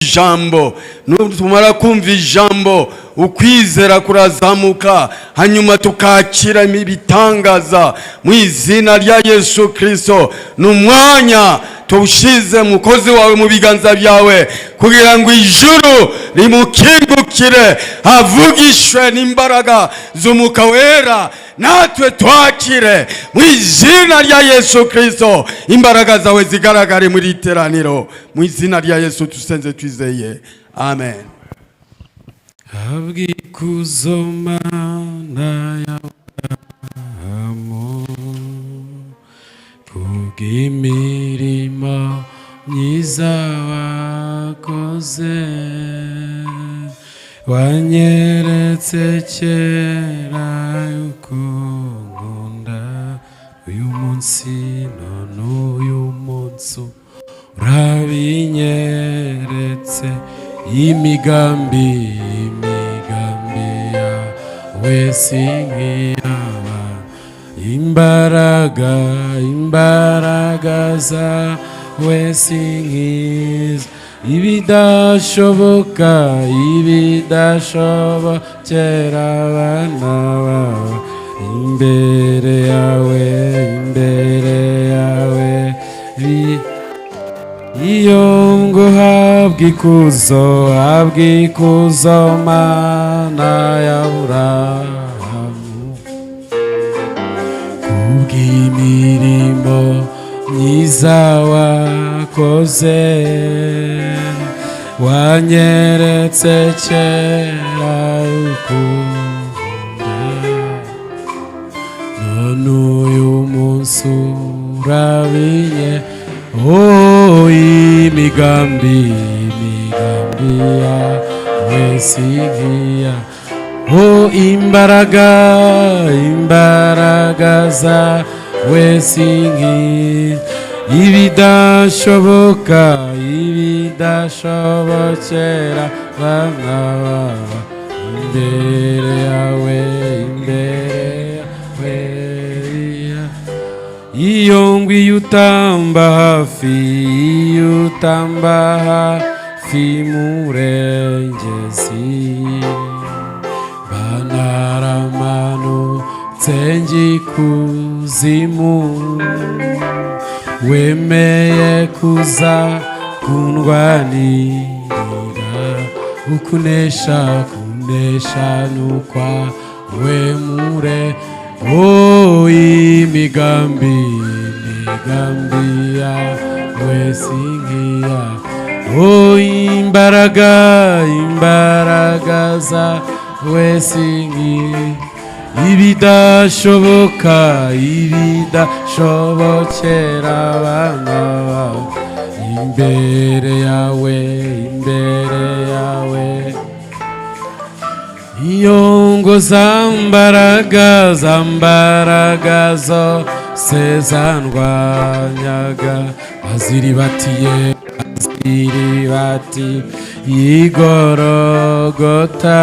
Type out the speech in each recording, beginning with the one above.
ijambo. Nutumara kumva ijambo, ukwizera kurazamuka, hanyuma tukakira ibitangaza mu izina rya Yesu Kirisito. Ni umwanya tuwushize mukozi wawe mu biganza byawe, kugira ngo ijuru rimukingukire, avugishwe n'imbaraga z'Umwuka Wera, natwe twakire mu izina rya Yesu Kirisito. Imbaraga zawe zigaragare muri iteraniro. Mu izina rya Yesu tusenze twizeye, amen. Habwa ikuzo, Mana y'Aburahamu, kubw'imirimo myiza wakoze. Wanyeretse kera yuko nkunda, uyu munsi none uyu munsi urabinyeretse. Imigambi yawe si nk'iyaba, imbaraga zawe si nk'iza, ibidashoboka ibidashobokera abana bawe, imbere yawe, imbere yawe iyo ngo habwa ikuzo, habwa ikuzo, Mana y'Aburahamu, kubw'imirimo myiza wakoze. Wanyeretse kera ukunda, none uyu munsi urabinye. Oh, imigambi yawe si nkiya. Oh, imbaraga zawe si nkiya, ibidashoboka ibidashobokera bana bawe, imbere yawe, imbere yawe. Iyo ngwiyo utamba hafi, iyo utamba hafi, murengezi, banaramanutse njya ikuzimu. Wemeye kuza kundwanirira, ukunesha, kunesha nukwa wemure. Oh, imigambi yawe si nkiya. Oh, imbaraga zawe si nkiya, ibidashoboka ibidashobokera abana bawe, imbere yawe, imbere yawe. Iyo ngo zambaraga, zambaraga zose zandwanyaga, baziribatiye, baziribati y'igorogota,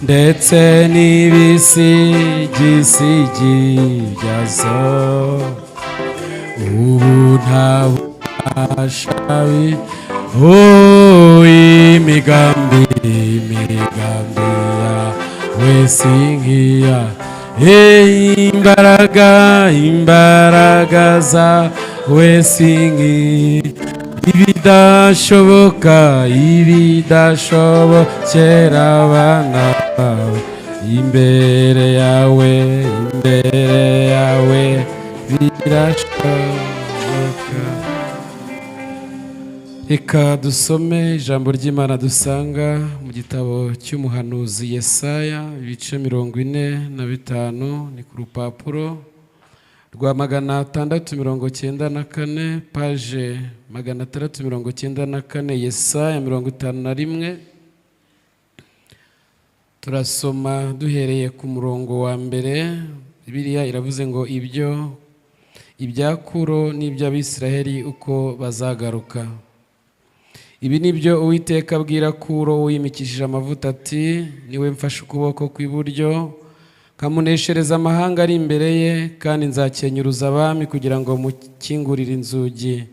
ndetse n'ibisigisigi byazo ubu nta bubasha. Oh, imigambi yawe si nkiya. Imbaraga zawe si nkiya, ibidashoboka ibidashobokera abana bawe, imbere yawe, imbere yawe birashoboka. Reka dusome ijambo ry'Imana dusanga mu gitabo cy'umuhanuzi Yesaya, ibice 45, ni ku rupapuro rwa 694, page 694, Yesaya 51. Turasoma duhereye ku murongo wa mbere. Bibiliya iravuze ngo: "Ibyo ibya Kuro n'iby'Abisiraheli uko bazagaruka. Ibi ni byo Uwiteka abwira Kuro wiyimikishije amavuta, ati niwe mfashe ukuboko kw'iburyo nkamuneshereza amahanga ari imbere ye, kandi nzakenyuruza abami kugira ngo mukingurire inzugi.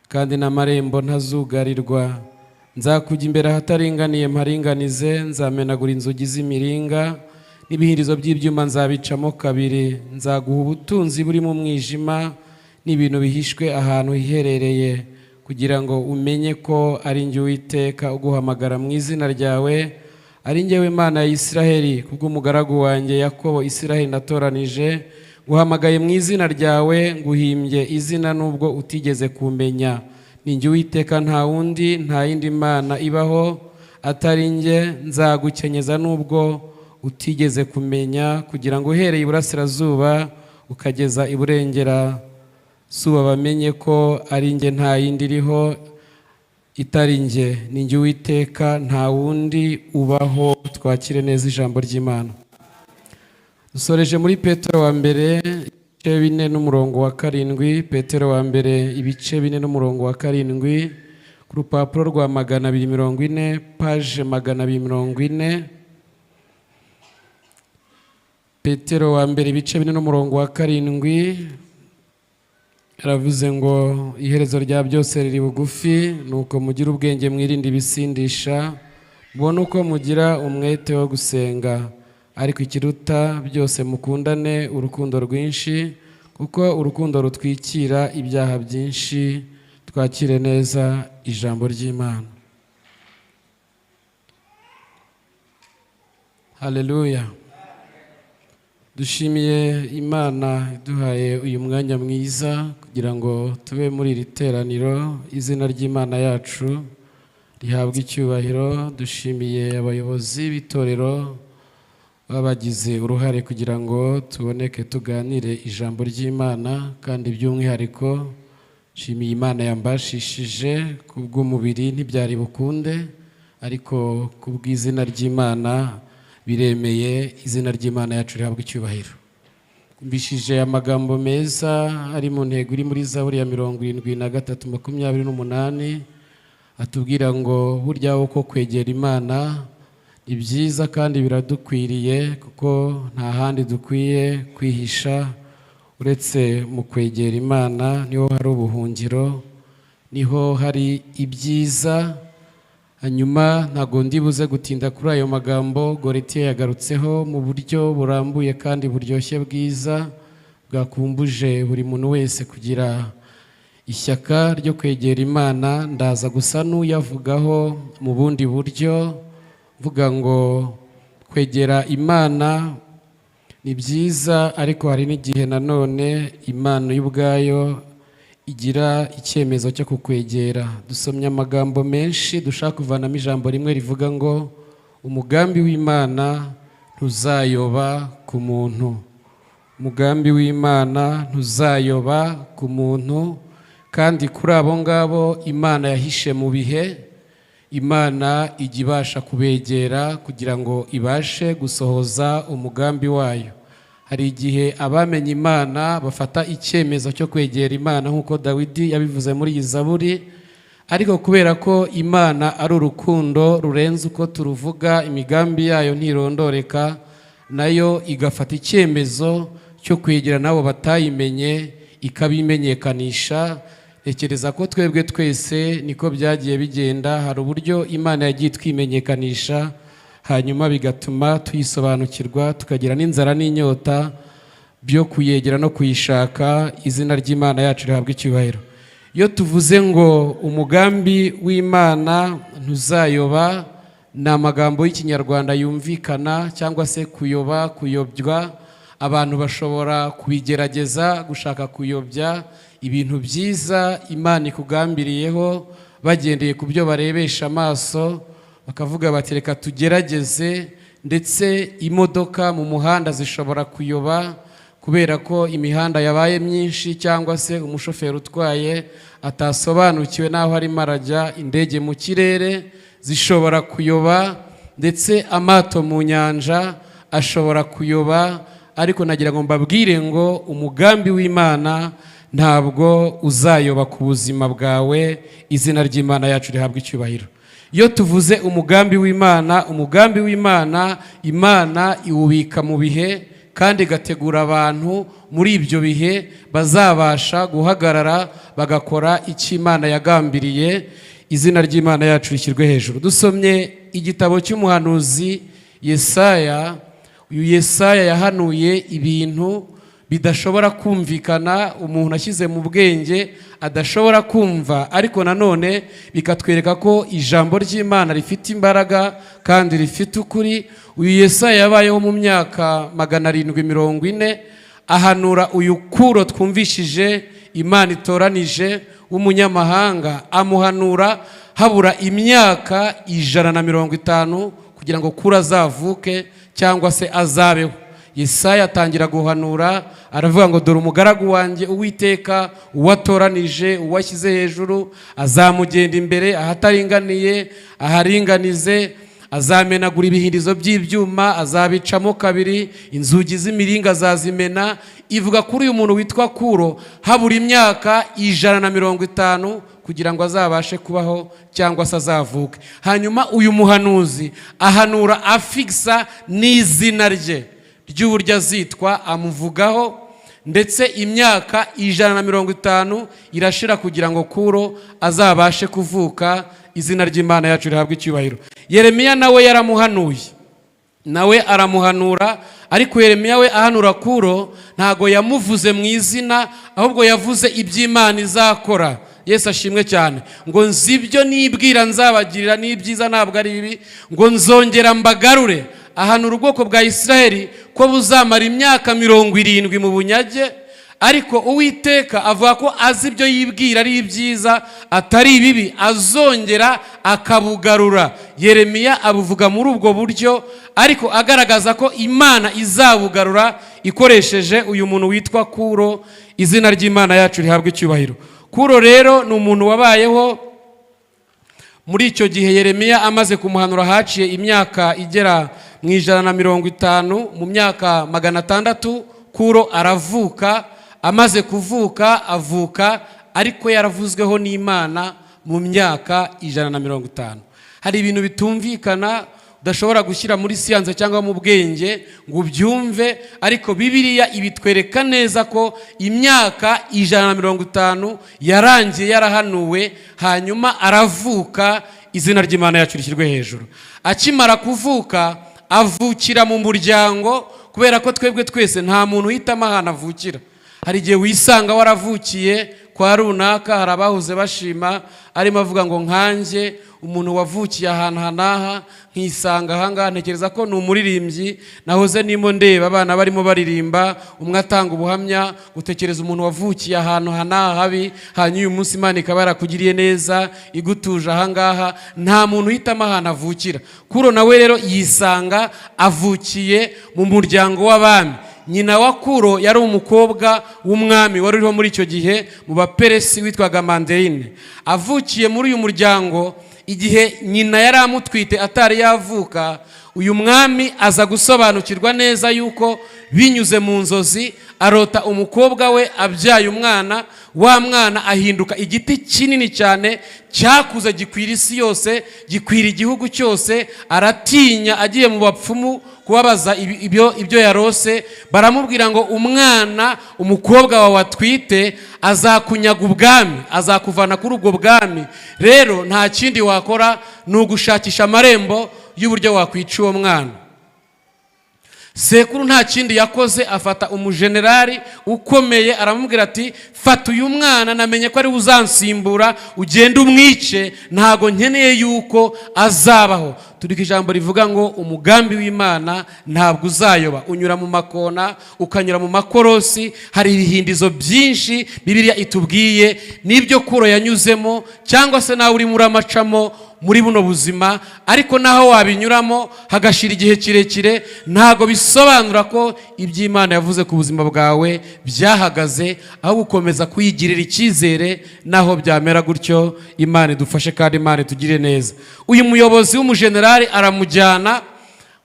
Kandi n'amarembo ntazugarirwa. Nzakujya imbere ahataringaniye mparinganize, nzamenagura inzugi z'imiringa n'ibihirizo by'ibyuma nzabicamo kabiri. Nzaguha ubutunzi buri mu mwijima n'ibintu bihishwe ahantu hiherereye, kugira ngo umenye ko ari njye Uwiteka uguhamagara mu izina ryawe, ari njyewe Imana ya Isiraheli, kubw'umugaragu wanjye Yakobo Isiraheli natoranije. Nguhamagaye mu izina ryawe, nguhimbye izina nubwo utigeze kumenya. Ni njye Uwiteka, nta wundi, nta yindi mana ibaho atari njye. Nzagukenyeza nubwo utigeze kumenya, kugira ngo uhereye iburasirazuba ukageza iburengerazuba bamenye ko ari njye, nta yindi iriho itari njye. Ni njye Uwiteka, nta wundi ubaho. Twakire neza ijambo ry'Imana. Dusoreje muri Petero wa mbere ibice 4 n'umurongo wa 7. Petero wa mbere ibice 4 n'umurongo wa 7, ku rupapuro rwa 240, page 240. Petero wa mbere ibice 4 n'umurongo wa 7 aravuze ngo: "Iherezo rya byose riri bugufi, nuko mugire ubwenge, mwirinde ibisindisha, mubone uko mugira umwete wo gusenga. Ariko ikiruta byose, mukundane urukundo rwinshi, kuko urukundo rutwikira ibyaha byinshi." Twakire neza ijambo ry'Imana. Haleluya! Dushimiye Imana iduhaye uyu mwanya mwiza kugira ngo tube muri iri teraniro. Izina ry'Imana yacu rihabwe icyubahiro. Dushimiye abayobozi b'itorero babagize uruhare kugira ngo tuboneke tuganire ijambo ry'Imana, kandi by'umwihariko nshimiye Imana yambashishije. Kubw'umubiri ntibyari bukunde, ariko kubw'izina ry'Imana biremeye. Izina ry'Imana yacu rihabwa icyubahiro. Mbishije amagambo meza ari mu ntego iri muri Zaburi ya 73:28, atubwira ngo burya uko kwegera Imana ni byiza kandi biradukwiriye, kuko nta handi dukwiye kwihisha uretse mu kwegera Imana. Niho hari ubuhungiro, niho hari ibyiza. Hanyuma ntabwo ndibuze gutinda kuri ayo magambo Goretiye yagarutseho mu buryo burambuye kandi buryoshye bwiza, bwakumbuje buri muntu wese kugira ishyaka ryo kwegera Imana. Ndaza gusa n'uyavugaho mu bundi buryo, mvuga ngo kwegera Imana ni byiza, ariko hari n'igihe nanone Imana y'ubwayo igira icyemezo cyo kukwegera. Dusomye amagambo menshi dushaka kuvanamo ijambo rimwe rivuga ngo umugambi w'Imana ntuzayoba ku muntu. Umugambi w'Imana ntuzayoba ku muntu. Kandi kuri abo ngabo Imana yahishe mu bihe, Imana ijya ibasha kubegera kugira ngo ibashe gusohoza umugambi wayo. Hari igihe abamenye Imana bafata icyemezo cyo kwegera Imana, nk'uko Dawidi yabivuze muri iyi zaburi, ariko kubera ko Imana ari urukundo rurenze uko turuvuga, imigambi yayo ntirondoreka, nayo igafata icyemezo cyo kwegera n'abo batayimenye ikabimenyekanisha. Ntekereza ko twebwe twese niko byagiye bigenda. Hari uburyo Imana yagiye itwimenyekanisha, hanyuma bigatuma tuyisobanukirwa, tukagira n'inzara n'inyota byo kuyegera no kuyishaka. Izina ry'Imana yacu rihabwa icyubahiro. Iyo tuvuze ngo umugambi w'Imana ntuzayoba, ni amagambo y'Ikinyarwanda yumvikana, cyangwa se kuyoba, kuyobywa. Abantu bashobora kubigerageza gushaka kuyobya ibintu byiza Imana ikugambiriyeho, bagendeye ku byo barebesha amaso, bakavuga bati reka tugerageze. Ndetse imodoka mu muhanda zishobora kuyoba kubera ko imihanda yabaye myinshi, cyangwa se umushoferi utwaye atasobanukiwe n'aho arimo arajya. Indege mu kirere zishobora kuyoba, ndetse amato mu nyanja ashobora kuyoba. Ariko nagira ngo mbabwire ngo umugambi w'Imana ntabwo uzayoba ku buzima bwawe. Izina ry'Imana yacu rihabwa icyubahiro. Iyo tuvuze umugambi w'Imana, umugambi w'Imana, Imana iwubika mu bihe kandi igategura abantu muri ibyo bihe bazabasha guhagarara bagakora icyo Imana yagambiriye. Izina ry'Imana yacu rishyirwe hejuru. Dusomye igitabo cy'umuhanuzi Yesaya. Uyu Yesaya yahanuye ibintu bidashobora kumvikana, umuntu ashyize mu bwenge adashobora kumva, ariko nanone bikatwereka ko ijambo ry'Imana rifite imbaraga kandi rifite ukuri. Uyu Yesaya yabayeho mu myaka 740, ahanura uyu Kuro twumvishije Imana itoranije w'umunyamahanga, amuhanura habura imyaka 150 kugira ngo Kuro azavuke cyangwa se azabeho. Yesaya atangira guhanura, aravuga ngo: "Dore umugaragu wanjye Uwiteka, uwatoranije, uwashyize hejuru, azamugenda imbere ahataringaniye aharinganize, azamenagura ibihindizo by'ibyuma, azabicamo kabiri, inzugi z'imiringa azazimena." Ivuga kuri uyu muntu witwa Kuro habura imyaka 150 kugira ngo azabashe kubaho cyangwa se azavuke. Hanyuma uyu muhanuzi ahanura afikisa n'izina rye ry'uburyo azitwa, amuvugaho ndetse imyaka 150 irashira kugira ngo Kuro azabashe kuvuka. Izina ry'Imana yacu rihabwe icyubahiro. Yeremiya nawe yaramuhanuye, nawe aramuhanura, ariko Yeremiya we ahanura Kuro ntago yamuvuze mu izina, ahubwo yavuze iby'Imana izakora. Yesu ashimwe cyane. Ngo: "Nzi ibyo nibwira nzabagirira, ni ibyiza, ntabwo ari bibi, ngo nzongera mbagarure." Ahanura ubwoko bwa Isiraheli ko buzamara imyaka 70 mu bunyage, ariko Uwiteka avuga ko azi ibyo yibwira ari ibyiza atari ibibi, azongera akabugarura. Yeremiya abuvuga muri ubwo buryo, ariko agaragaza ko Imana izabugarura ikoresheje uyu muntu witwa Kuro. Izina ry'Imana yacu rihabwa icyubahiro. Kuro rero ni umuntu wabayeho muri icyo gihe Yeremiya amaze kumuhanura, haciye imyaka igera mu 150, mu myaka 600 Kuro aravuka. Amaze kuvuka, avuka ariko yaravuzweho n'Imana mu myaka 150. Hari ibintu bitumvikana, udashobora gushyira muri siyanse cyangwa mu bwenge ngo ubyumve, ariko Bibiliya ibitwereka neza ko imyaka 150 yarangiye yarahanuwe, hanyuma aravuka. Izina ry'Imana yacu rishyirwe hejuru. Akimara kuvuka, avukira mu muryango, kubera ko twebwe twese nta muntu uhitamo ahantu avukira. Hari igihe wisanga waravukiye kwa runaka. Hari abahoze bashima, arimo avuga ngo: "Nkanjye umuntu wavukiye ahantu aha n'aha, nkisanga ahangaha." Ntekereza ko ni umuririmbyi nahoze nimo ndeba abana barimo baririmba, umwe atanga ubuhamya. Gutekereza umuntu wavukiye ahantu aha n'aha habi, hanyuma uyu munsi Imana ikaba yarakugiriye neza igutuje ahangaha. Nta muntu uhitamo ahantu avukira. Kuro nawe rero yisanga avukiye mu muryango w'abami. Nyina wa Kuro yari umukobwa w'umwami wari uriho muri icyo gihe mu Baperesi witwaga Manderine. Avukiye muri uyu muryango, igihe nyina yari amutwite atari yavuka, uyu mwami aza gusobanukirwa neza yuko binyuze mu nzozi arota umukobwa we abyaye umwana, wa mwana ahinduka igiti kinini cyane cyakuze, gikwira isi yose, gikwira igihugu cyose. Aratinya, agiye mu bapfumu kubabaza ibyo yarose, baramubwira ngo: "Umwana umukobwa wawe atwite azakunyaga ubwami, azakuvana kuri ubwo bwami. Rero nta kindi wakora, ni ugushakisha amarembo y'uburyo wakwica uwo mwana." Sekuru nta kindi yakoze, afata umujenerali ukomeye, aramubwira ati: "Fata uyu mwana, namenye ko ari we uzansimbura, ugende umwice, ntago nkeneye yuko azabaho." Turi ku ijambo rivuga ngo umugambi w'Imana ntabwo uzayoba. Unyura mu makona, ukanyura mu makorosi, hari ibihindizo byinshi Bibiliya itubwiye n'ibyo Kuro yanyuzemo, cyangwa se nawe urimo uramacamo muri buno buzima. Ariko naho wabinyuramo hagashira igihe kirekire, ntabwo bisobanura ko iby'Imana yavuze ku buzima bwawe byahagaze, aho gukomeza kuyigirira icyizere naho byamera gutyo. Imana idufashe kandi Imana itugirire neza. Uyu muyobozi w'umujenerali aramujyana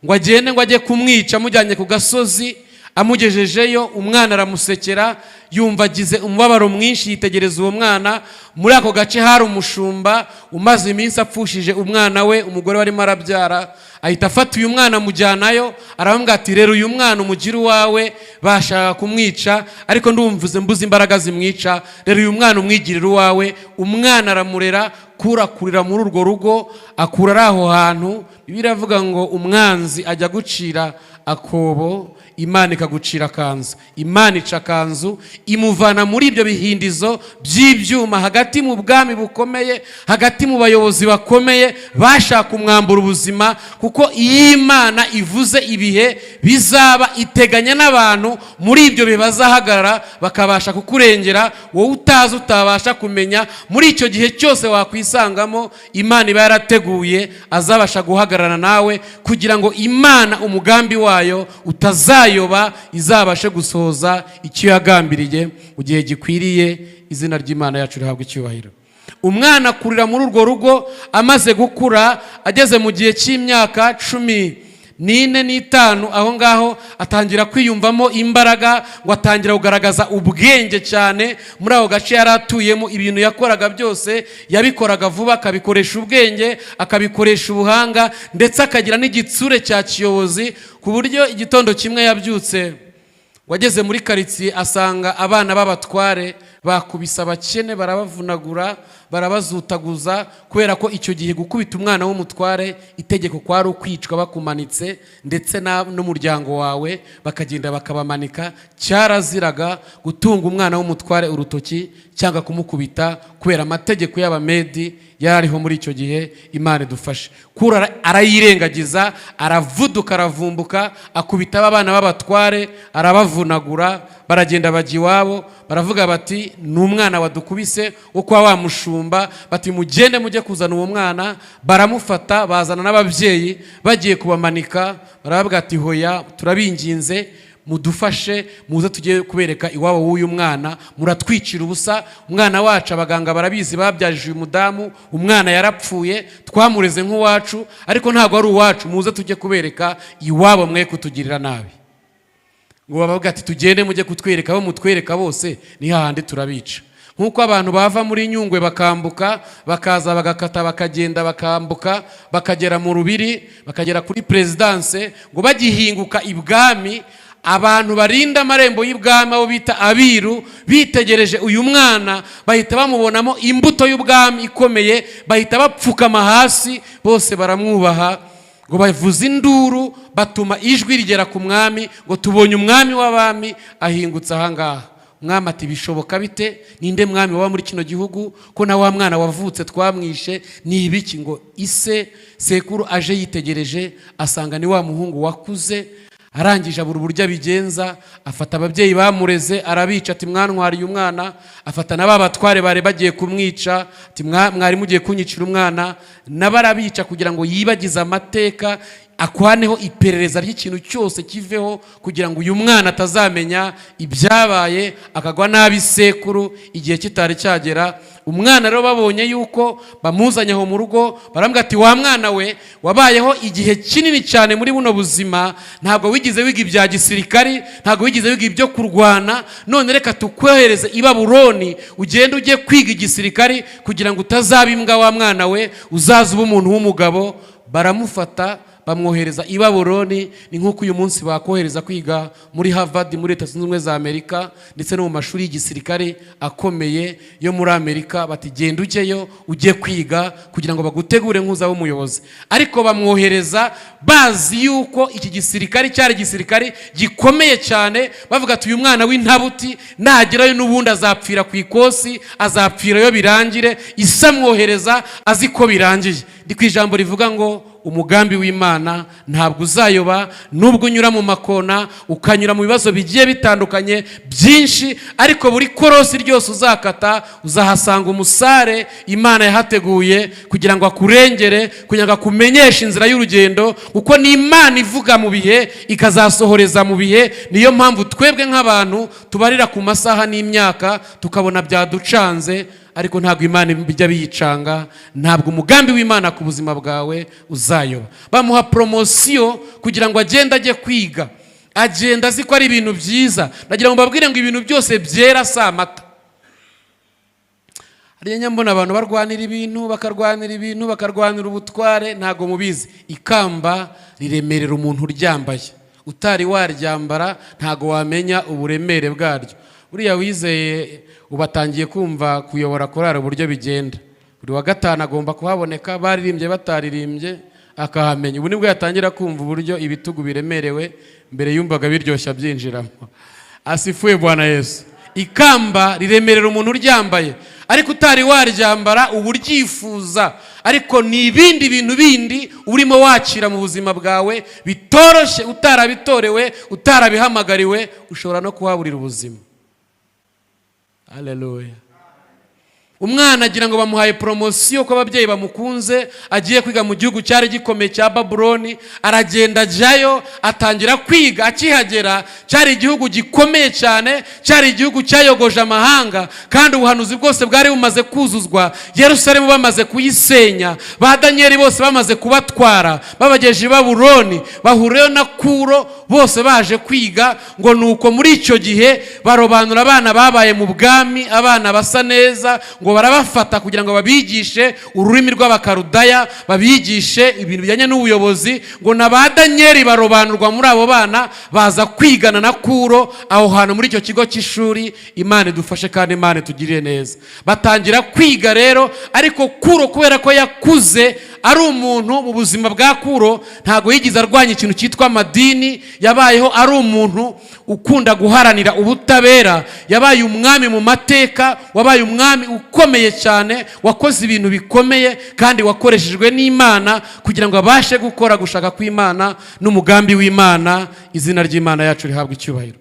ngo agende, ngo ajye kumwica. Amujyanye ku gasozi, Amugejejeyo, umwana aramusekera, yumva agize umubabaro mwinshi, yitegereza uwo mwana. Muri ako gace hari umushumba umaze iminsi apfushije umwana we, umugore warimo arabyara. Ahita afata uyu mwana amujyanayo, aramubwira ati: "Rero uyu mwana umugire uwawe, bashaka kumwica ariko ndumvuze mbuze imbaraga zimwica. Rero uyu mwana umwigirire uwawe." Umwana aramurera, kurakurira muri urwo rugo, akura ari aho hantu. Bibiliya iravuga ngo umwanzi ajya gucira akobo, Imana ikagucira akanzu. Imana ica akanzu, imuvana muri ibyo bihindizo by'ibyuma, hagati mu bwami bukomeye, hagati mu bayobozi bakomeye bashaka umwambura ubuzima, kuko iyo Imana ivuze ibihe bizaba, iteganya n'abantu muri ibyo bihe bazahagarara bakabasha kukurengera, wowe utazi, utabasha kumenya. Muri icyo gihe cyose wakwisangamo, Imana iba yarateguye azabasha guhagarara nawe, kugira ngo Imana umugambi wayo utazayoba, izabashe gusohoza icyo yagambiriye mu gihe gikwiriye. Izina ry'Imana yacu rihabwa icyubahiro. Umwana akurira muri urwo rugo. Amaze gukura, ageze mu gihe cy'imyaka 14, 15, aho ngaho atangira kwiyumvamo imbaraga, ngo atangira kugaragaza ubwenge cyane muri ako gace yari atuyemo. Ibintu yakoraga byose yabikoraga vuba, akabikoresha ubwenge, akabikoresha ubuhanga, ndetse akagira n'igitsure cya kiyobozi, ku buryo igitondo kimwe yabyutse, wageze muri karitsiye asanga abana b'abatware bakubise abakene, barabavunagura, barabazutaguza, kubera ko icyo gihe gukubita umwana w'umutware itegeko kwari ukwicwa bakumanitse, ndetse n'umuryango wawe bakagenda bakabamanika. Cyaraziraga gutunga umwana w'umutware urutoki cyangwa kumukubita, kubera amategeko y'Abamedi yari ariho muri icyo gihe. Imana idufashe. Kura arayirengagiza, aravuduka, aravumbuka, akubita abana b'abatware, arabavunagura. Baragenda bajya iwabo, baravuga bati: "Ni umwana wadukubise wo kwa wa mushumba." Bati: "Mugende mujye kuzana uwo mwana." Baramufata, bazana n'ababyeyi, bagiye kubamanika. Baravuga ati: "Hoya, turabinginze, mudufashe, muze tujye kubereka iwabo w'uyu mwana. Muratwicira ubusa umwana wacu. Abaganga barabizi, babyajije uyu mudamu, umwana yarapfuye. Twamureze nk'uwacu, ariko ntabwo ari uwacu. Muze tujye kubereka iwabo, mwe kutugirira nabi." Ngo babavuga ati: "Tugende mujye kutwereka abo mutwereka bose, ni hahandi turabica." Nk'uko abantu bava muri Nyungwe bakambuka, bakaza bagakata, bakagenda, bakambuka, bakagera mu Rubiri, bakagera kuri perezidanse, ngo bagihinguka ibwami, abantu barinda amarembo y'ibwami, abo bita abiru, bitegereje uyu mwana bahita bamubonamo imbuto y'ubwami ikomeye, bahita bapfukama hasi bose baramwubaha. Ngo bavuze induru, batuma ijwi rigera ku mwami, ngo: "Tubonye umwami w'abami ahingutse ahangaha." Umwami ati: "Bishoboka bite? Ninde mwami waba muri kino gihugu, ko na wa mwana wavutse twamwishe? Ni ibiki?" Ngo ise sekuru aje yitegereje, asanga ni wa muhungu wakuze. Arangije abura uburyo abigenza, afata ababyeyi bamureze arabica, ati: "Mwantwariye umwana." Afata na ba batware bari bagiye kumwica, ati: "Mwari mugiye kunyicira umwana." Nabo arabica, kugira ngo yibagize amateka, akwaneho iperereza ry'ikintu cyose kiveho, kugira ngo uyu mwana atazamenya ibyabaye, akagwa nabi sekuru igihe kitari cyagera. Umwana rero babonye yuko bamuzanye aho mu rugo, barambwira ati: "Wa mwana we, wabayeho igihe kinini cyane muri buno buzima, ntabwo wigeze wiga ibya gisirikari, ntabwo wigeze wiga ibyo kurwana. None reka tukwohereze i Babuloni, ugende ujye kwiga igisirikari, kugira ngo utazaba imbwa. Wa mwana we, uzaza uba umuntu w'umugabo." Baramufata, bamwohereza i Babuloni. Ni nk'uko uyu munsi bakohereza kwiga muri Harvard muri Leta Zunze Ubumwe za Amerika, ndetse no mu mashuri y'igisirikare akomeye yo muri Amerika, bati: "Genda ujyeyo ujye kwiga kugira ngo bagutegure nk'uzaba umuyobozi." Ariko bamwohereza bazi yuko iki gisirikare cyari igisirikare gikomeye cyane. Bavuga ati: "Uyu mwana w'intabuti nagerayo n'ubundi azapfira ku ikosi, azapfirayo birangire." Ise amwohereza azi ko birangiye. Ndi ku ijambo rivuga ngo umugambi w'Imana ntabwo uzayoba, nubwo unyura mu makona, ukanyura mu bibazo bigiye bitandukanye byinshi, ariko buri korosi ryose uzakata uzahasanga umusare Imana yahateguye kugira ngo akurengere, kugira ngo akumenyeshe inzira y'urugendo, kuko ni Imana ivuga mu bihe, ikazasohoreza mu bihe. Niyo mpamvu twebwe nk'abantu tubarira ku masaha n'imyaka, tukabona byaducanze, ariko ntabwo Imana bijya biyicanga. Ntabwo umugambi w'Imana ku buzima bwawe uzayoba. Bamuha promotion kugira ngo agende ajye kwiga. Agenda azi ko ari ibintu byiza. Ndagira ngo mbabwire ngo ibintu byose byera si amata. Hariya mbona abantu barwanira ibintu, bakarwanira ibintu, bakarwanira ubutware, ntabwo mubizi. Ikamba riremerera umuntu uryambaye. Utari waryambara ntabwo wamenya uburemere bwaryo. Buriya wizeye ubu atangiye kumva kuyobora korari uburyo bigenda. Buri wa gatanu agomba kuhaboneka, baririmbye bataririmbye akahamenya. Ubu nibwo yatangira kumva uburyo ibitugu biremerewe, mbere yumvaga biryoshya byinjiramo. Asifuye Bwana Yesu. Ikamba riremerera umuntu uryambaye, ariko utari waryambara uba uryifuza, ariko ni ibindi bintu bindi urimo wakira mu buzima bwawe bitoroshye, utarabitorewe, utarabihamagariwe, ushobora no kuhaburira ubuzima. Haleluya. Umwana agira ngo bamuhaye poromosiyo ko ababyeyi bamukunze, agiye kwiga mu gihugu cyari gikomeye cya Babuloni. Aragenda ajyayo, atangira kwiga. Akihagera cyari igihugu gikomeye cyane, cyari igihugu cyayogoje amahanga, kandi ubuhanuzi bwose bwari bumaze kuzuzwa. Yerusalemu bamaze kuyisenya, ba Daniyeli bose bamaze kubatwara babagejeje i Babuloni, bahuriyeyo na Kuro, bose baje kwiga. Ngo nuko muri icyo gihe barobanura abana babaye mu bwami, abana basa neza, ngo barabafata kugira ngo babigishe ururimi rw'Abakarudaya, babigishe ibintu bijyanye n'ubuyobozi. Ngo na ba Daniyeli barobanurwa muri abo bana, baza kwigana na Kuro aho hantu muri icyo kigo cy'ishuri. Imana idufashe kandi Imana itugirire neza. Batangira kwiga rero, ariko Kuro kubera ko yakuze ari umuntu, mu buzima bwa Kuro ntabwo yigeze arwanya ikintu cyitwa amadini. Yabayeho ari umuntu ukunda guharanira ubutabera. Yabaye umwami mu mateka, wabaye umwami ukomeye cyane, wakoze ibintu bikomeye kandi wakoreshejwe n'Imana kugira ngo abashe gukora gushaka kw'Imana n'umugambi w'Imana. Izina ry'Imana yacu rihabwa icyubahiro.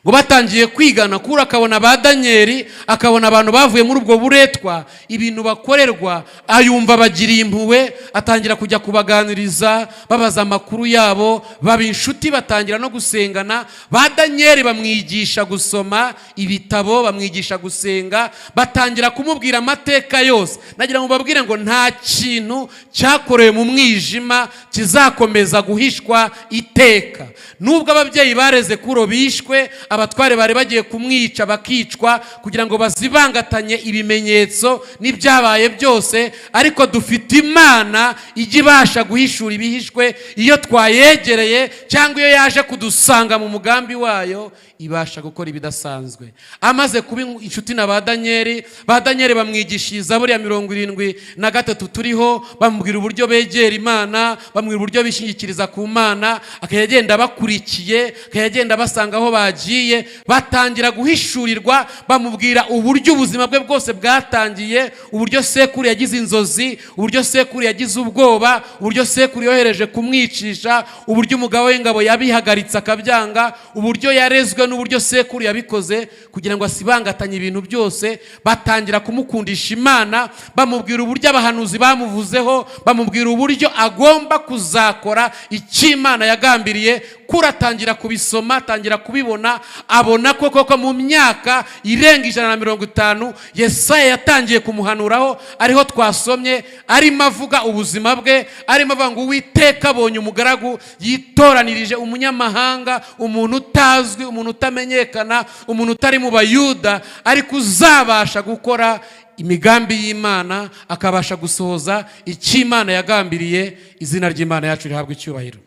Ngo batangiye kwigana, Kuro akabona ba Daniyeli, akabona abantu bavuye muri ubwo buretwa, ibintu bakorerwa, ayumva bagiriye impuhwe, atangira kujya kubaganiriza, babaza amakuru yabo, baba inshuti, batangira no gusengana. Ba Daniyeli bamwigisha gusoma ibitabo, bamwigisha gusenga, batangira kumubwira amateka yose. Nagira ngo babwire ngo nta kintu cyakorewe mu mwijima kizakomeza guhishwa iteka. Nubwo ababyeyi bareze Kuro bishwe, abatware bari bagiye kumwica bakicwa kugira ngo bazibangatanye ibimenyetso n'ibyabaye byose, ariko dufite Imana ijya ibasha guhishura ibihishwe. Iyo twayegereye cyangwa iyo yaje kudusanga mu mugambi wayo, ibasha gukora ibidasanzwe. Amaze kuba inshuti na ba Daniyeli, ba Daniyeli bamwigishiriza buriya 73 turiho, bamubwira uburyo begera Imana, bamubwira uburyo bishingikiriza ku Mana, akajya agenda bakurikiye, akajya agenda basanga aho bagiye. Batangira guhishurirwa, bamubwira uburyo ubuzima bwe bwose bwatangiye, uburyo sekuru yagize inzozi, uburyo sekuru yagize ubwoba, uburyo sekuru yohereje kumwicisha, uburyo umugabo w'ingabo yabihagaritse akabyanga, uburyo yarezwe n'uburyo sekuru yabikoze kugira ngo asibangatanye ibintu byose. Batangira kumukundisha Imana, bamubwira uburyo abahanuzi bamuvuzeho, bamubwira uburyo agomba kuzakora icyo Imana yagambiriye. Kuro atangira kubisoma, atangira kubibona, abona ko koko mu myaka irenga 150 Yesaya yatangiye kumuhanuraho, ariho twasomye, arimo avuga ubuzima bwe, arimo avuga ngo Uwiteka abonye umugaragu yitoranirije, umunyamahanga, umuntu utazwi, umuntu utamenyekana, umuntu utari mu Bayuda, ariko uzabasha gukora imigambi y'Imana, akabasha gusohoza icyo Imana yagambiriye. Izina ry'Imana yacu rihabwa icyubahiro.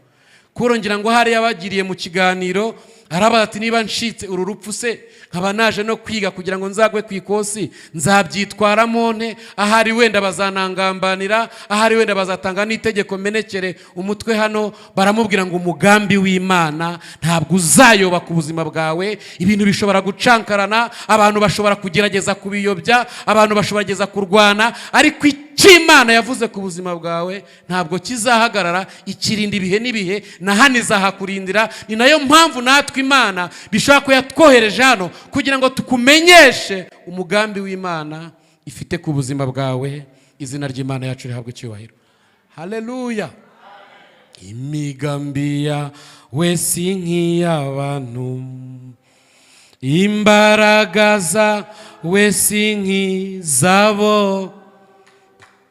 Kuro ngira ngo hari yabagiriye mu kiganiro, arabaza ati niba ncitse uru rupfu se, nkaba naje no kwiga kugira ngo nzagwe ku ikosi, nzabyitwaramo nte? Ahari wenda bazanangambanira, ahari wenda bazatanga n'itegeko menekere umutwe hano. Baramubwira ngo umugambi w'Imana ntabwo uzayoba ku buzima bwawe. Ibintu bishobora gucankarana, abantu bashobora kugerageza kubiyobya, abantu bashobora kugerageza kurwana, ariko icyo Imana yavuze ku buzima bwawe ntabwo kizahagarara. Ikirinda ibihe n'ibihe, na hano izahakurindira. Ni nayo mpamvu natwe Imana bishobora kuba yatwohereje hano kugira ngo tukumenyeshe umugambi w'Imana ifite ku buzima bwawe. Izina ry'Imana yacu rihabwa icyubahiro. Haleluya. Imigambi yawe si nk'iy'abantu, imbaraga zawe si nk'izabo,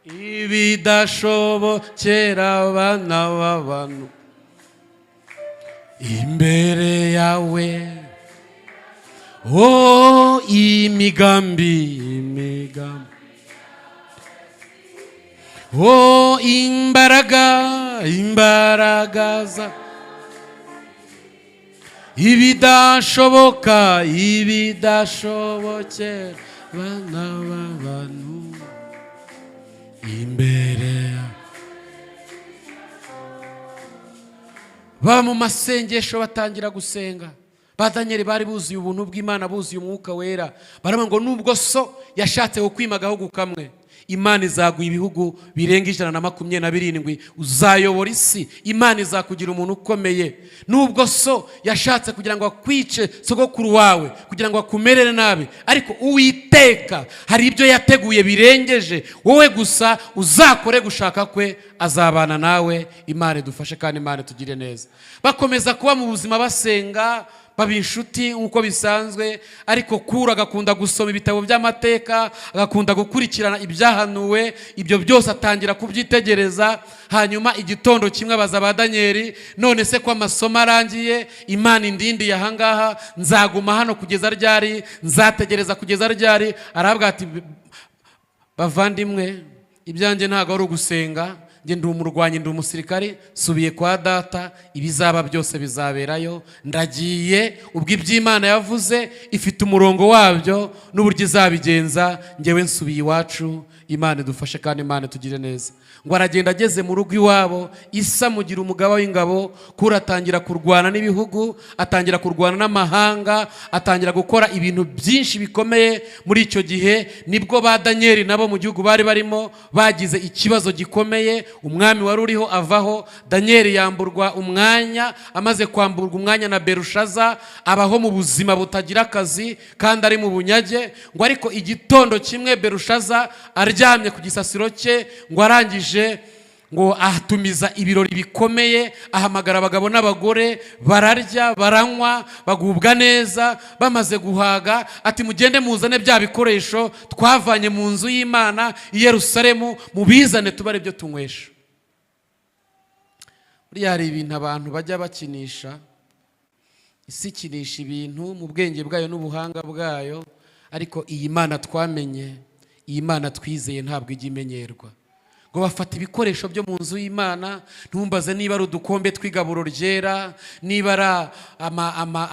ibidashobokera abana b'abantu. Imbere yawe, oh, imigambi, imigambi, oh, imbaraga, imbaraga za ibidashoboka, ibidashobokera bana b'abantu imbere yawe. Baba mu masengesho, batangira gusenga. Ba Daniyeli bari buzuye ubuntu bw'Imana, buzuye Umwuka Wera. Baravuga ngo: "Nubwo so yashatse kukwima agahugu kamwe, Imana izaguha ibihugu birenga 127, uzayobora isi, Imana izakugira umuntu ukomeye. Nubwo so yashatse kugira ngo akwice, sogokuru wawe, kugira ngo akumerere nabi, ariko Uwiteka hari ibyo yateguye birengeje. Wowe gusa uzakore gushaka kwe, azabana nawe." Imana idufashe kandi Imana itugire neza. Bakomeza kuba mu buzima, basenga, baba inshuti nk'uko bisanzwe. Ariko Kuro agakunda gusoma ibitabo by'amateka, agakunda gukurikirana ibyahanuwe, ibyo byose atangira kubyitegereza. Hanyuma igitondo kimwe abaza ba Daniyeli: "None se ko amasomo arangiye, Imana indindiye ahangaha, nzaguma hano kugeza ryari? Nzategereza kugeza ryari?" Arahabwa ati: "Bavandimwe, ibyanjye ntabwo ari ugusenga. Njye ndi umurwanyi, ndi umusirikare. Subiye kwa data, ibizaba byose bizaberayo. Ndagiye. Ubwo iby'Imana yavuze ifite umurongo wabyo n'uburyo izabigenza. Ngewe nsubiye iwacu." Imana idufashe kandi Imana itugire neza. Ngo aragenda, ageze mu rugo iwabo, isa mugira umugaba w'ingabo. Kuri atangira kurwana n'ibihugu, atangira kurwana n'amahanga, atangira gukora ibintu byinshi bikomeye. Muri icyo gihe nibwo ba Daniyeli nabo mu gihugu bari barimo bagize ikibazo gikomeye. Umwami wari uriho avaho, Daniyeli yamburwa umwanya. Amaze kwamburwa umwanya na Berushaza, abaho mu buzima butagira akazi kandi ari mu bunyage. Ngo ariko igitondo kimwe, Berushaza aryamye ku gisasiro cye, ngo arangije ngo ahatumiza ibirori bikomeye, ahamagara abagabo n'abagore, bararya, baranywa, bagubwa neza. Bamaze guhaga, ati: "Mugende muzane bya bikoresho twavanye mu nzu y'Imana i Yerusalemu, mubizane tube ari byo tunywesha." Buriya hari ibintu abantu bajya bakinisha. Isi ikinisha ibintu mu bwenge bwayo n'ubuhanga bwayo, ariko iyi Mana twamenye, iyi Mana twizeye, ntabwo ijya imenyerwa. Ngo bafata ibikoresho byo mu nzu y'Imana. Ntumbaze niba ari udukombe tw'igaburo ryera, niba ari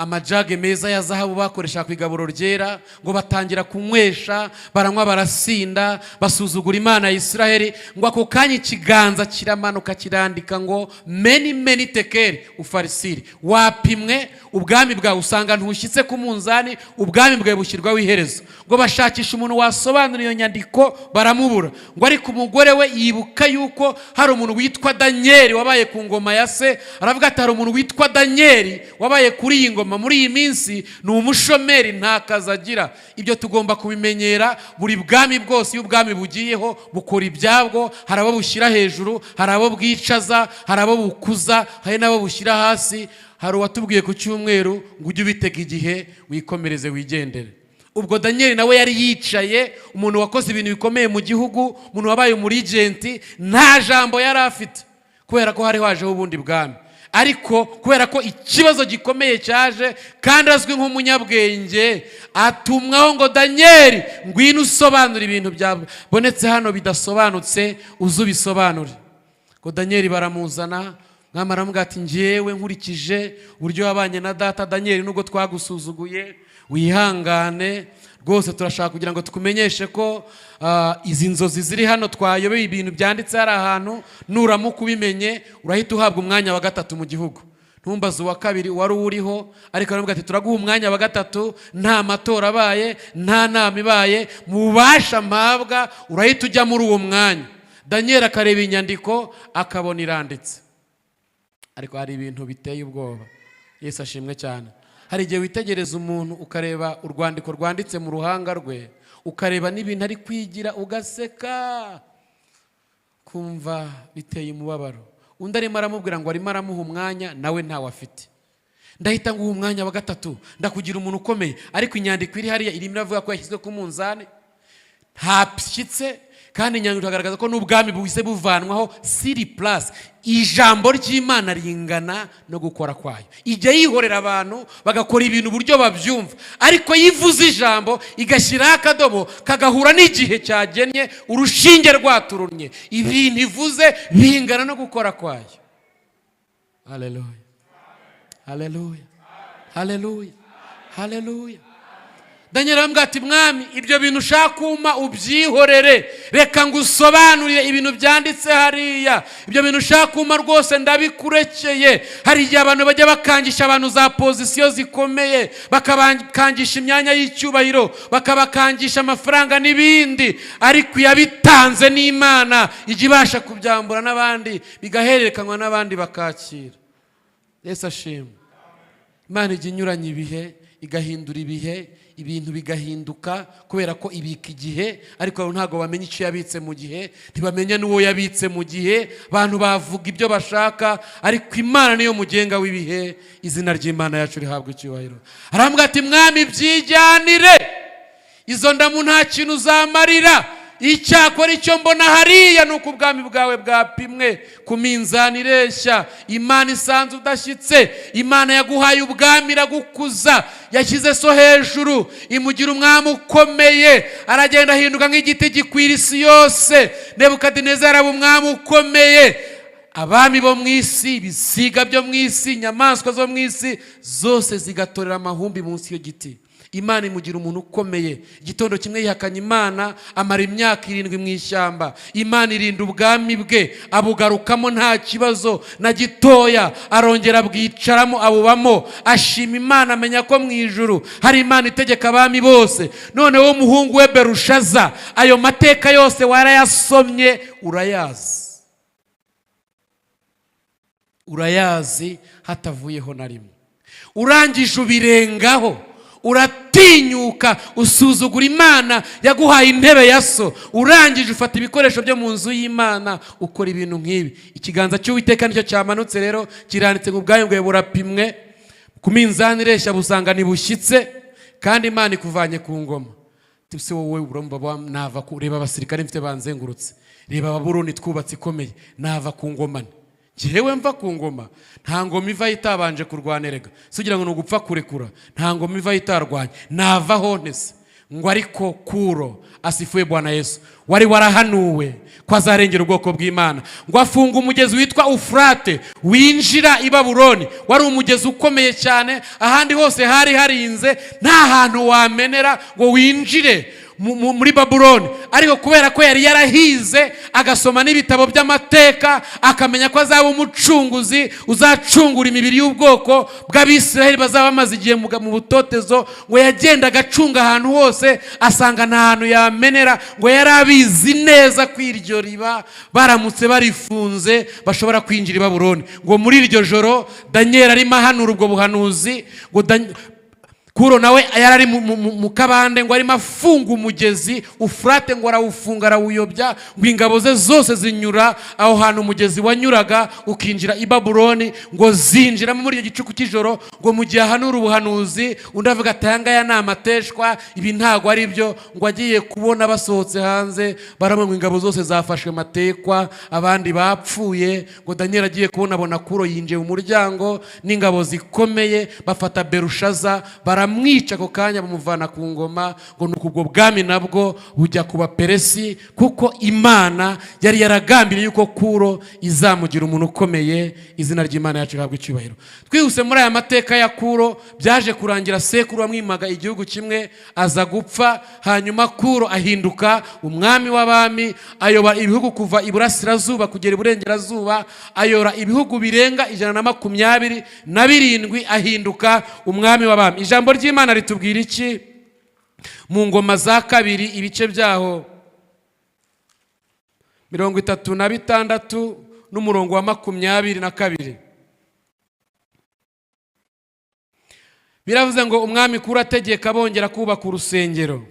amajage meza ya zahabu bakoresha ku igaburo ryera. Ngo batangira kunywesha, baranywa, barasinda, basuzugura Imana ya Isiraheli. Ngo ako kanya ikiganza kiramanuka, kirandika ngo: "Mene mene tekeli ufarisiri." Wapimwe, ubwami bwawe usanga ntushyitse ku munzani, ubwami bwawe bushyirwaho iherezo. Ngo bashakisha umuntu wasobanura iyo nyandiko, baramubura. Ngo ariko umugore we yibuka yuko hari umuntu witwa Daniyeli wabaye ku ngoma ya se. Aravuga ati: "Hari umuntu witwa Daniyeli wabaye kuri iyi ngoma muri iyi minsi, ni umushomeri, nta kazi agira." Ibyo tugomba kubimenyera. Buri bwami bwose, iyo ubwami bugiyeho, bukora ibyabwo. Hari abo bushyira hejuru, hari abo bwicaza, hari abo bukuza, hari n'abo bushyira hasi. Hari uwatubwiye ku cyumweru ngo ujye ubitega igihe, wikomereze, wigendere. Ubwo Daniyeli nawe yari yicaye, umuntu wakoze ibintu bikomeye mu gihugu, umuntu wabaye umuregent, nta jambo yari afite kubera ko hari hajeho ubundi bwami. Ariko kubera ko ikibazo gikomeye cyaje kandi azwi nk'umunyabwenge, atumwaho ngo: "Daniyeli, ngwino usobanure ibintu byabonetse hano bidasobanutse, uze ubisobanure." Ngo Daniyeli baramuzana. Mwami aramubwira ati: "Ngewe nkurikije uburyo wabanye na data, Daniyeli, nubwo twagusuzuguye, wihangane rwose. Turashaka kugira ngo tukumenyeshe ko izi nzozi ziri hano twayobeye, ibintu byanditse hari ahantu. Nuramuka ubimenye, urahita uhabwa umwanya wa gatatu mu gihugu." Ntumbaze uwa kabiri wari uwuriho, ariko aramubwira ati: "Turaguha umwanya wa gatatu, nta matora abaye, nta nama ibaye, mu bubasha mpabwa urahita ujya muri uwo mwanya." Daniyeli akareba inyandiko, akabona iranditse. Ariko hari ibintu biteye ubwoba. Yesu ashimwe cyane. Hari igihe witegereza umuntu, ukareba urwandiko rwanditse mu ruhanga rwe, ukareba n'ibintu ari kwigira, ugaseka, kumva biteye umubabaro. Undi arimo aramubwira ngo arimo aramuha umwanya, nawe ntawe afite. "Ndahita nguha umwanya wa gatatu, ndakugira umuntu ukomeye." Ariko inyandiko iri hariya irimo iravuga ko yashyizwe ku munzani, ntashyitse. Kandi inyandiko ikagaragaza ko n'ubwami buhise buvanwaho sur place. Ijambo ry'Imana ringana no gukora kwayo. Ijya yihorera abantu bagakora ibintu uburyo babyumva, ariko iyo ivuze ijambo igashyiraho akadomo kagahura n'igihe cyagennye, urushinge rwaturumye, ibintu ivuze bingana no gukora kwayo. Haleluya, haleluya, haleluya, haleluya! Daniel arambwira ati: "Mwami, ibyo bintu ushaka kumpa ubyihorere, reka ngo usobanurire ibintu byanditse hariya. Ibyo bintu ushaka kumpa rwose ndabikurekeye." Hari igihe abantu bajya bakangisha abantu za position zikomeye, bakabakangisha imyanya y'icyubahiro, bakabakangisha amafaranga n'ibindi, ariko iyabitanze n'Imana ijya ibasha kubyambura n'abandi, bigahererekanywa n'abandi bakakira. Yesu ashimwe! Imana ijya inyuranya ibihe, igahindura ibihe, ibintu bigahinduka, kubera ko ibika igihe. Ariko abantu ntabwo bamenya icyo yabitse mu gihe, ntibamenya n'uwo yabitse mu gihe. Abantu bavuga ibyo bashaka, ariko Imana niyo mugenga w'ibihe. Izina ry'Imana yacu rihabwa icyubahiro. Arambwira ati: "Mwami, byijyanire, izo ndamu nta kintu uzamarira. Icyakora icyo mbona hariya ni uko ubwami bwawe bwapimwe ku minzani ireshya, Imana isanze udashyitse. Imana yaguhaye ubwami, iragukuza, yashyize so hejuru, imugira umwami ukomeye, aragenda ahinduka nk'igiti gikwira isi yose. Nebukadinezari araba umwami ukomeye. Abami bo mu isi, ibisiga byo mu isi, inyamaswa zo mu isi zose zigatorera amahumbi munsi y'igiti. Imana imugira umuntu ukomeye. Igitondo kimwe yihakanye Imana, amara imyaka 7 mu ishyamba. Imana irinda ubwami bwe, abugarukamo nta kibazo na gitoya, arongera abwicaramo, abubamo, ashima Imana, amenya ko mu ijuru hari Imana itegeka abami bose. Noneho umuhungu we Berushaza, ayo mateka yose warayasomye, urayazi, urayazi hatavuyeho na rimwe. Urangije ubirengaho, uratinyuka usuzugura Imana yaguhaye intebe ya so. Urangije ufata ibikoresho byo mu nzu y'Imana, ukora ibintu nk'ibi. Ikiganza cy'Uwiteka nicyo cyamanutse rero, kiranditse ngo ubwayo bwawe burapimwe ku minzani ireshya, busanga ntibushyitse, kandi Imana ikuvanye ku ngoma." Se wowe urumva nava ku? Reba abasirikare mfite banzengurutse, reba Ababuroni twubatse ikomeye, nava ku ngoma? Njyewe mva ku ngoma? Nta ngoma ivaho itabanje kurwana erega. Si ugira ngo ni ugupfa kurekura? Nta ngoma ivaho itarwanya. Navaho ntese? Ngo ariko Kuro, asifuwe Bwana Yesu, wari warahanuwe ko azarengera ubwoko bw'Imana, ngo afunga umugezi witwa Ufurate winjira i Babuloni. Wari umugezi ukomeye cyane, ahandi hose hari harinze, nta hantu wamenera ngo winjire muri Babuloni. Ariko kubera ko yari yarahize, agasoma n'ibitabo by'amateka, akamenya ko azaba umucunguzi uzacungura imibiri y'ubwoko bw'Abisiraheli bazaba bamaze igihe mu butotezo, ngo yagendaga acunga ahantu hose, asanga nta hantu yamenera. Ngo yari abizi neza ko iryo riba baramutse barifunze bashobora kwinjira i Babuloni. Ngo muri iryo joro Daniyeli arimo ahanura ubwo buhanuzi, ngo Kuro nawe yari ari mu kabande, ngo arimo afunga umugezi Ufurate, ngo arawufunga, arawuyobya, ngo ingabo ze zose zinyura aho hantu umugezi wanyuraga ukinjira i Babuloni, ngo zinjiramo muri icyo gicuku cy'ijoro. Ngo mu gihe ahanura ubuhanuzi, undi avuga ati: "Aya ngaya ni amateshwa, ibi ntabwo ari byo." Ngo agiye kubona basohotse hanze, barabona ngo ingabo zose zafashwe matekwa, abandi bapfuye. Ngo Daniel agiye kubona, abona Kuro yinjiye mu muryango n'ingabo zikomeye, bafata Berushaza, baramwica ako kanya, bamuvana ku ngoma. Ngo nuko ubwo bwami nabwo bujya ku Baperesi, kuko Imana yari yaragambiriye yuko Kuro izamugira umuntu ukomeye. Izina ry'Imana yacu rihabwa icyubahiro. Twihuse muri aya mateka ya Kuro, byaje kurangira sekuru wamwimaga igihugu kimwe aza gupfa, hanyuma Kuro ahinduka umwami w'abami, ayobora ibihugu kuva iburasirazuba kugera iburengerazuba, ayora ibihugu birenga 127, ahinduka umwami w'abami. Ijambo ry'Imana ritubwira iki mu Ngoma za Kabiri, ibice byaho 36 n'umurongo wa 22? Biravuze ngo umwami Kuro ategeka bongera kubaka urusengero.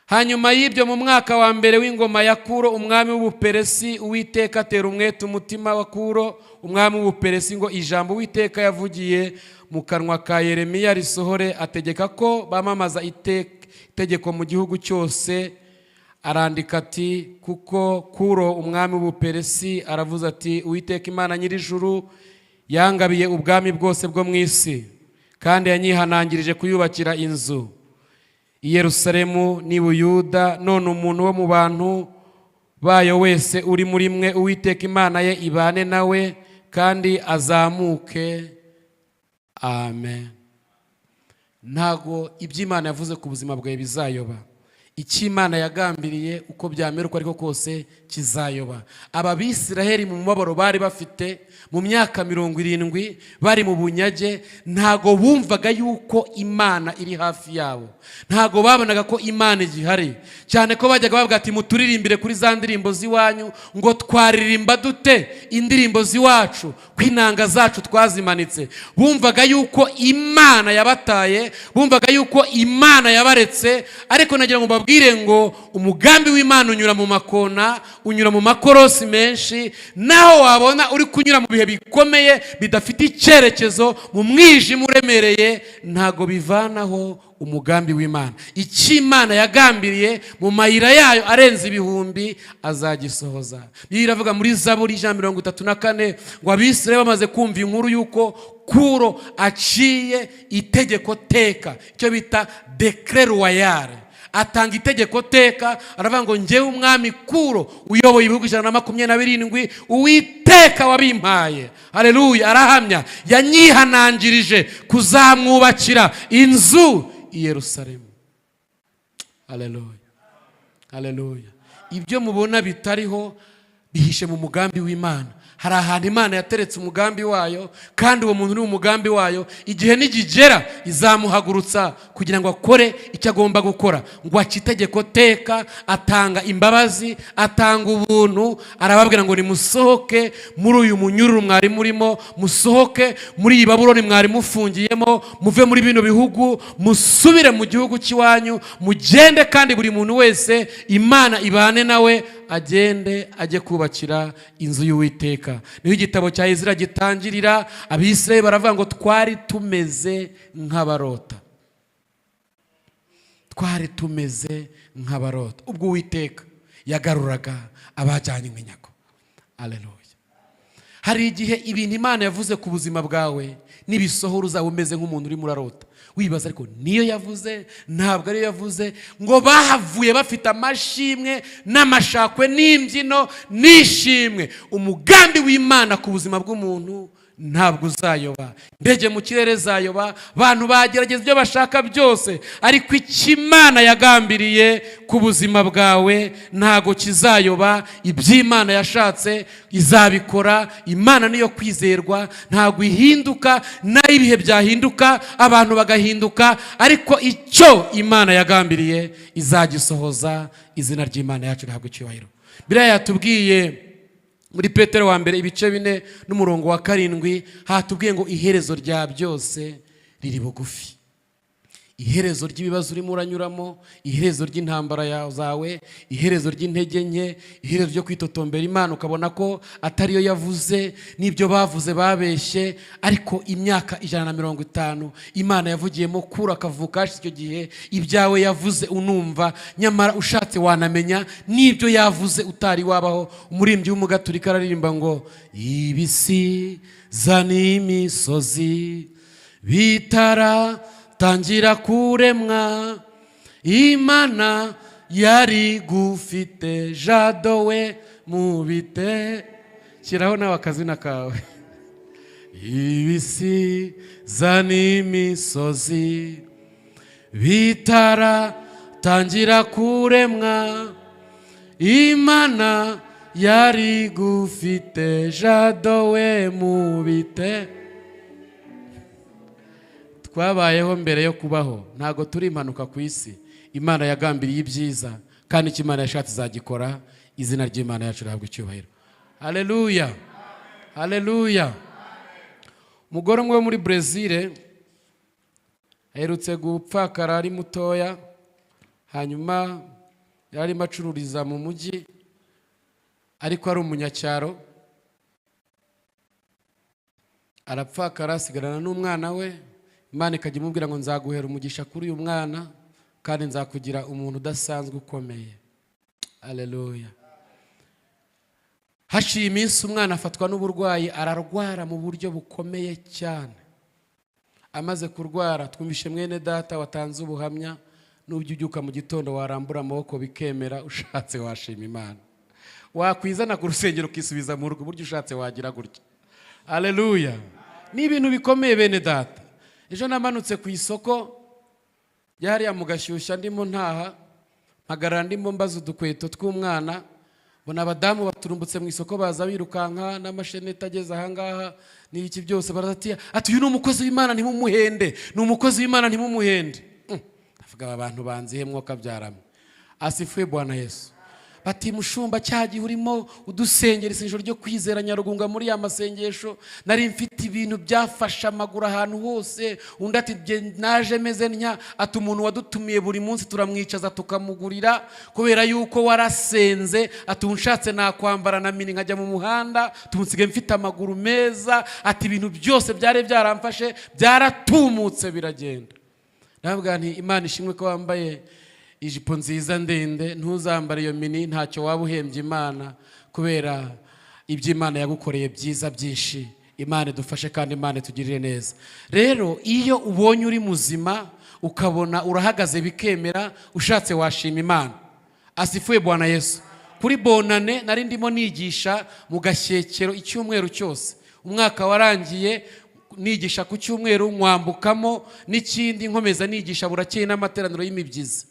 Hanyuma y'ibyo, mu mwaka wa mbere w'ingoma ya Kuro umwami w'Ubuperesi, Uwiteka atera umwete umutima wa Kuro umwami w'Ubuperesi, ngo ijambo Uwiteka yavugiye mu kanwa ka Yeremiya risohore, ategeka ko bamamaza itegeko mu gihugu cyose. Arandika ati: "Kuko Kuro umwami w'Ubuperesi aravuze ati: 'Uwiteka Imana nyir'ijuru yangabiye ubwami bwose bwo mu isi, kandi yanyihanangirije kuyubakira inzu i Yerusalemu n'i Buyuda. None umuntu wo mu bantu bayo wese uri muri mwe, Uwiteka Imana ye ibane nawe, kandi azamuke.'" Amen. Ntago ibyo Imana yavuze ku buzima bwawe bizayoba. Icyo Imana yagambiriye, uko byamera uko ariko kose, kizayoba? Aba Bisiraheli mu mubabaro bari bafite mu myaka 70 bari mu bunyage, ntago bumvaga yuko Imana iri hafi yabo, ntago babonaga ko Imana igihari, cyane ko bajyaga bavuga ati: "Muturirimbire kuri za ndirimbo z'iwanyu." Ngo twaririmba dute indirimbo z'iwacu ko inanga zacu twazimanitse? Bumvaga yuko Imana yabataye, bumvaga yuko Imana yabaretse. Ariko nagira ngo mbabwire ngo umugambi w'Imana unyura mu makona, unyura mu makorosi menshi. Naho wabona uri kunyura mu bihe bikomeye bidafite icyerekezo, mu mwijima uremereye, ntago bivanaho umugambi w'Imana. Icyo Imana yagambiriye mu mayira yayo arenze ibihumbi azagisohoza. Bibiliya iravuga muri Zaburi 134 ngo Abisirayeli bamaze kumva inkuru y'uko Kuro aciye itegeko teka, icyo bita décret royal, atanga itegeko teka, aravuga ngo: "Njyewe umwami Kuro uyoboye ibihugu 127, Uwiteka wabimpaye," hareruya, arahamya, "yanyihanangirije kuzamwubakira inzu i Yerusalemu." Hareruya, hareruya. Ibyo mubona bitariho bihishe mu mugambi w'Imana. Hari ahantu Imana yateretse umugambi wayo, kandi uwo muntu uri mu mugambi wayo, igihe nigigera izamuhagurutsa kugira ngo akore icyo agomba gukora. Ngo ace itegeko teka, atanga imbabazi, atanga ubuntu, arababwira ngo: "Nimusohoke muri uyu munyururu mwari murimo, musohoke muri iyi Babuloni mwari mufungiyemo, muve muri bino bihugu, musubire mu gihugu cy'iwanyu, mugende, kandi buri muntu wese Imana ibane nawe, agende ajye kubakira inzu y'Uwiteka." Niho igitabo cya Ezira gitangirira. Abisirayeli baravuga ngo: "Twari tumeze nk'abarota, twari tumeze nk'abarota ubwo Uwiteka yagaruraga abajyanye iminyago." Aleluya. Hari igihe ibintu Imana yavuze ku buzima bwawe nibisohora uzaba umeze nk'umuntu urimo urarota, wibaza: "Ariko niyo yavuze? Ntabwo ariyo yavuze?" Ngo bahavuye bafite amashimwe n'amashakwe n'imbyino n'ishimwe. Umugambi w'Imana ku buzima bw'umuntu ntabwo uzayoba. Indege mu kirere zayoba, abantu bagerageza ibyo bashaka byose, ariko icyo Imana yagambiriye ku buzima bwawe ntabwo kizayoba. Iby'Imana yashatse izabikora. Imana niyo kwizerwa, ntabwo ihinduka. Naho ibihe byahinduka, abantu bagahinduka, ariko icyo Imana yagambiriye izagisohoza. Izina ry'Imana yacu rihabwa icyubahiro. Biriya yatubwiye muri Petero wa mbere ibice 4 n'umurongo wa 7, hatubwiye ngo iherezo rya byose riri bugufi. Iherezo ry'ibibazo urimo uranyuramo, iherezo ry'intambara zawe, iherezo ry'intege nke, iherezo ryo kwitotombera Imana ukabona ko atariyo yavuze, n'ibyo bavuze babeshye. Ariko imyaka 150 Imana yavugiyemo Kuro akavuka hashize icyo gihe, ibyawe yavuze unumva, nyamara ushatse wanamenya n'ibyo yavuze utari wabaho. Umuririmbyi w'umugaturika araririmba ngo: "Ibisiza n'imisozi bitaratangira kuremwa, Imana yari gufite Jado we mu bite." Shyiraho nawe akazina kawe. "Ibisiza n'imisozi bitaratangira kuremwa, Imana yari gufite Jado we mu bite." Twabayeho mbere yo kubaho, ntabwo turi impanuka ku isi. Imana yagambiriye ibyiza, kandi icyo Imana yashatse izagikora. Izina ry'Imana yacu rihabwa icyubahiro. Haleluya, haleluya. Umugore umwe wo muri Brezil aherutse gupfakara ari mutoya. Hanyuma yari arimo acururiza mu mujyi, ariko ari umunyacyaro. Arapfakara, asigarana n'umwana we. Imana ikajya imubwira ngo: "Nzaguhera umugisha kuri uyu mwana, kandi nzakugira umuntu udasanzwe ukomeye." Aleluya. Haciye iminsi umwana afatwa n'uburwayi, ararwara mu buryo bukomeye cyane. Amaze kurwara, twumvishe mwene data watanze ubuhamya, n'ubyo ubyuka mu gitondo warambura amaboko bikemera, ushatse washima Imana. Wakwizana ku rusengero ukisubiza mu rugo, uburyo ushatse wagira gutya. Aleluya. Ni ibintu bikomeye, bene data. Ejo namanutse ku isoko hariya mu Gashyushya, ndimo ntaha, mpagarara ndimo mbaza udukweto tw'umwana, mbona abadamu baturumbutse mu isoko, baza birukanka n'amasheneti ageze ahangaha n'ibiki byose. Barazatiya ati: "Uyu ni umukozi w'Imana, ntimumuhende, ni umukozi w'Imana, ntimumuhende." Ndavuga, aba bantu banzihe mwuka byaramwe? Asifuwe Bwana Yesu. Bati: "Mushumba, cya gihe urimo udusengera isengesho ryo kwizera Nyarugunga, muri ya masengesho nari mfite ibintu byafashe amaguru ahantu hose." Undi ati: "Naje meze ntya." Ati: "Umuntu wadutumiye buri munsi turamwicaza tukamugurira kubera yuko warasenze." Ati: "Ubu nshatse nakwambara na mini nkajya mu muhanda, tumusigaye mfite amaguru meza." Ati: "Ibintu byose byari byaramfashe byaratumutse biragenda." Ndavuga nti: "Imana ishimwe ko wambaye ijipo nziza ndende, ntuzambare iyo mini, ntacyo waba uhembye Imana kubera ibyo Imana yagukoreye byiza byinshi." Imana idufashe kandi Imana itugirire neza. Rero iyo ubonye uri muzima, ukabona urahagaze bikemera, ushatse washima Imana. Asifuwe Bwana Yesu. Kuri Bonane nari ndimo nigisha mu Gashyekero icyumweru cyose. Umwaka warangiye nigisha ku cyumweru, nkwambukamo n'ikindi nkomeza nigisha, burakeye n'amateraniro y'imibyizi.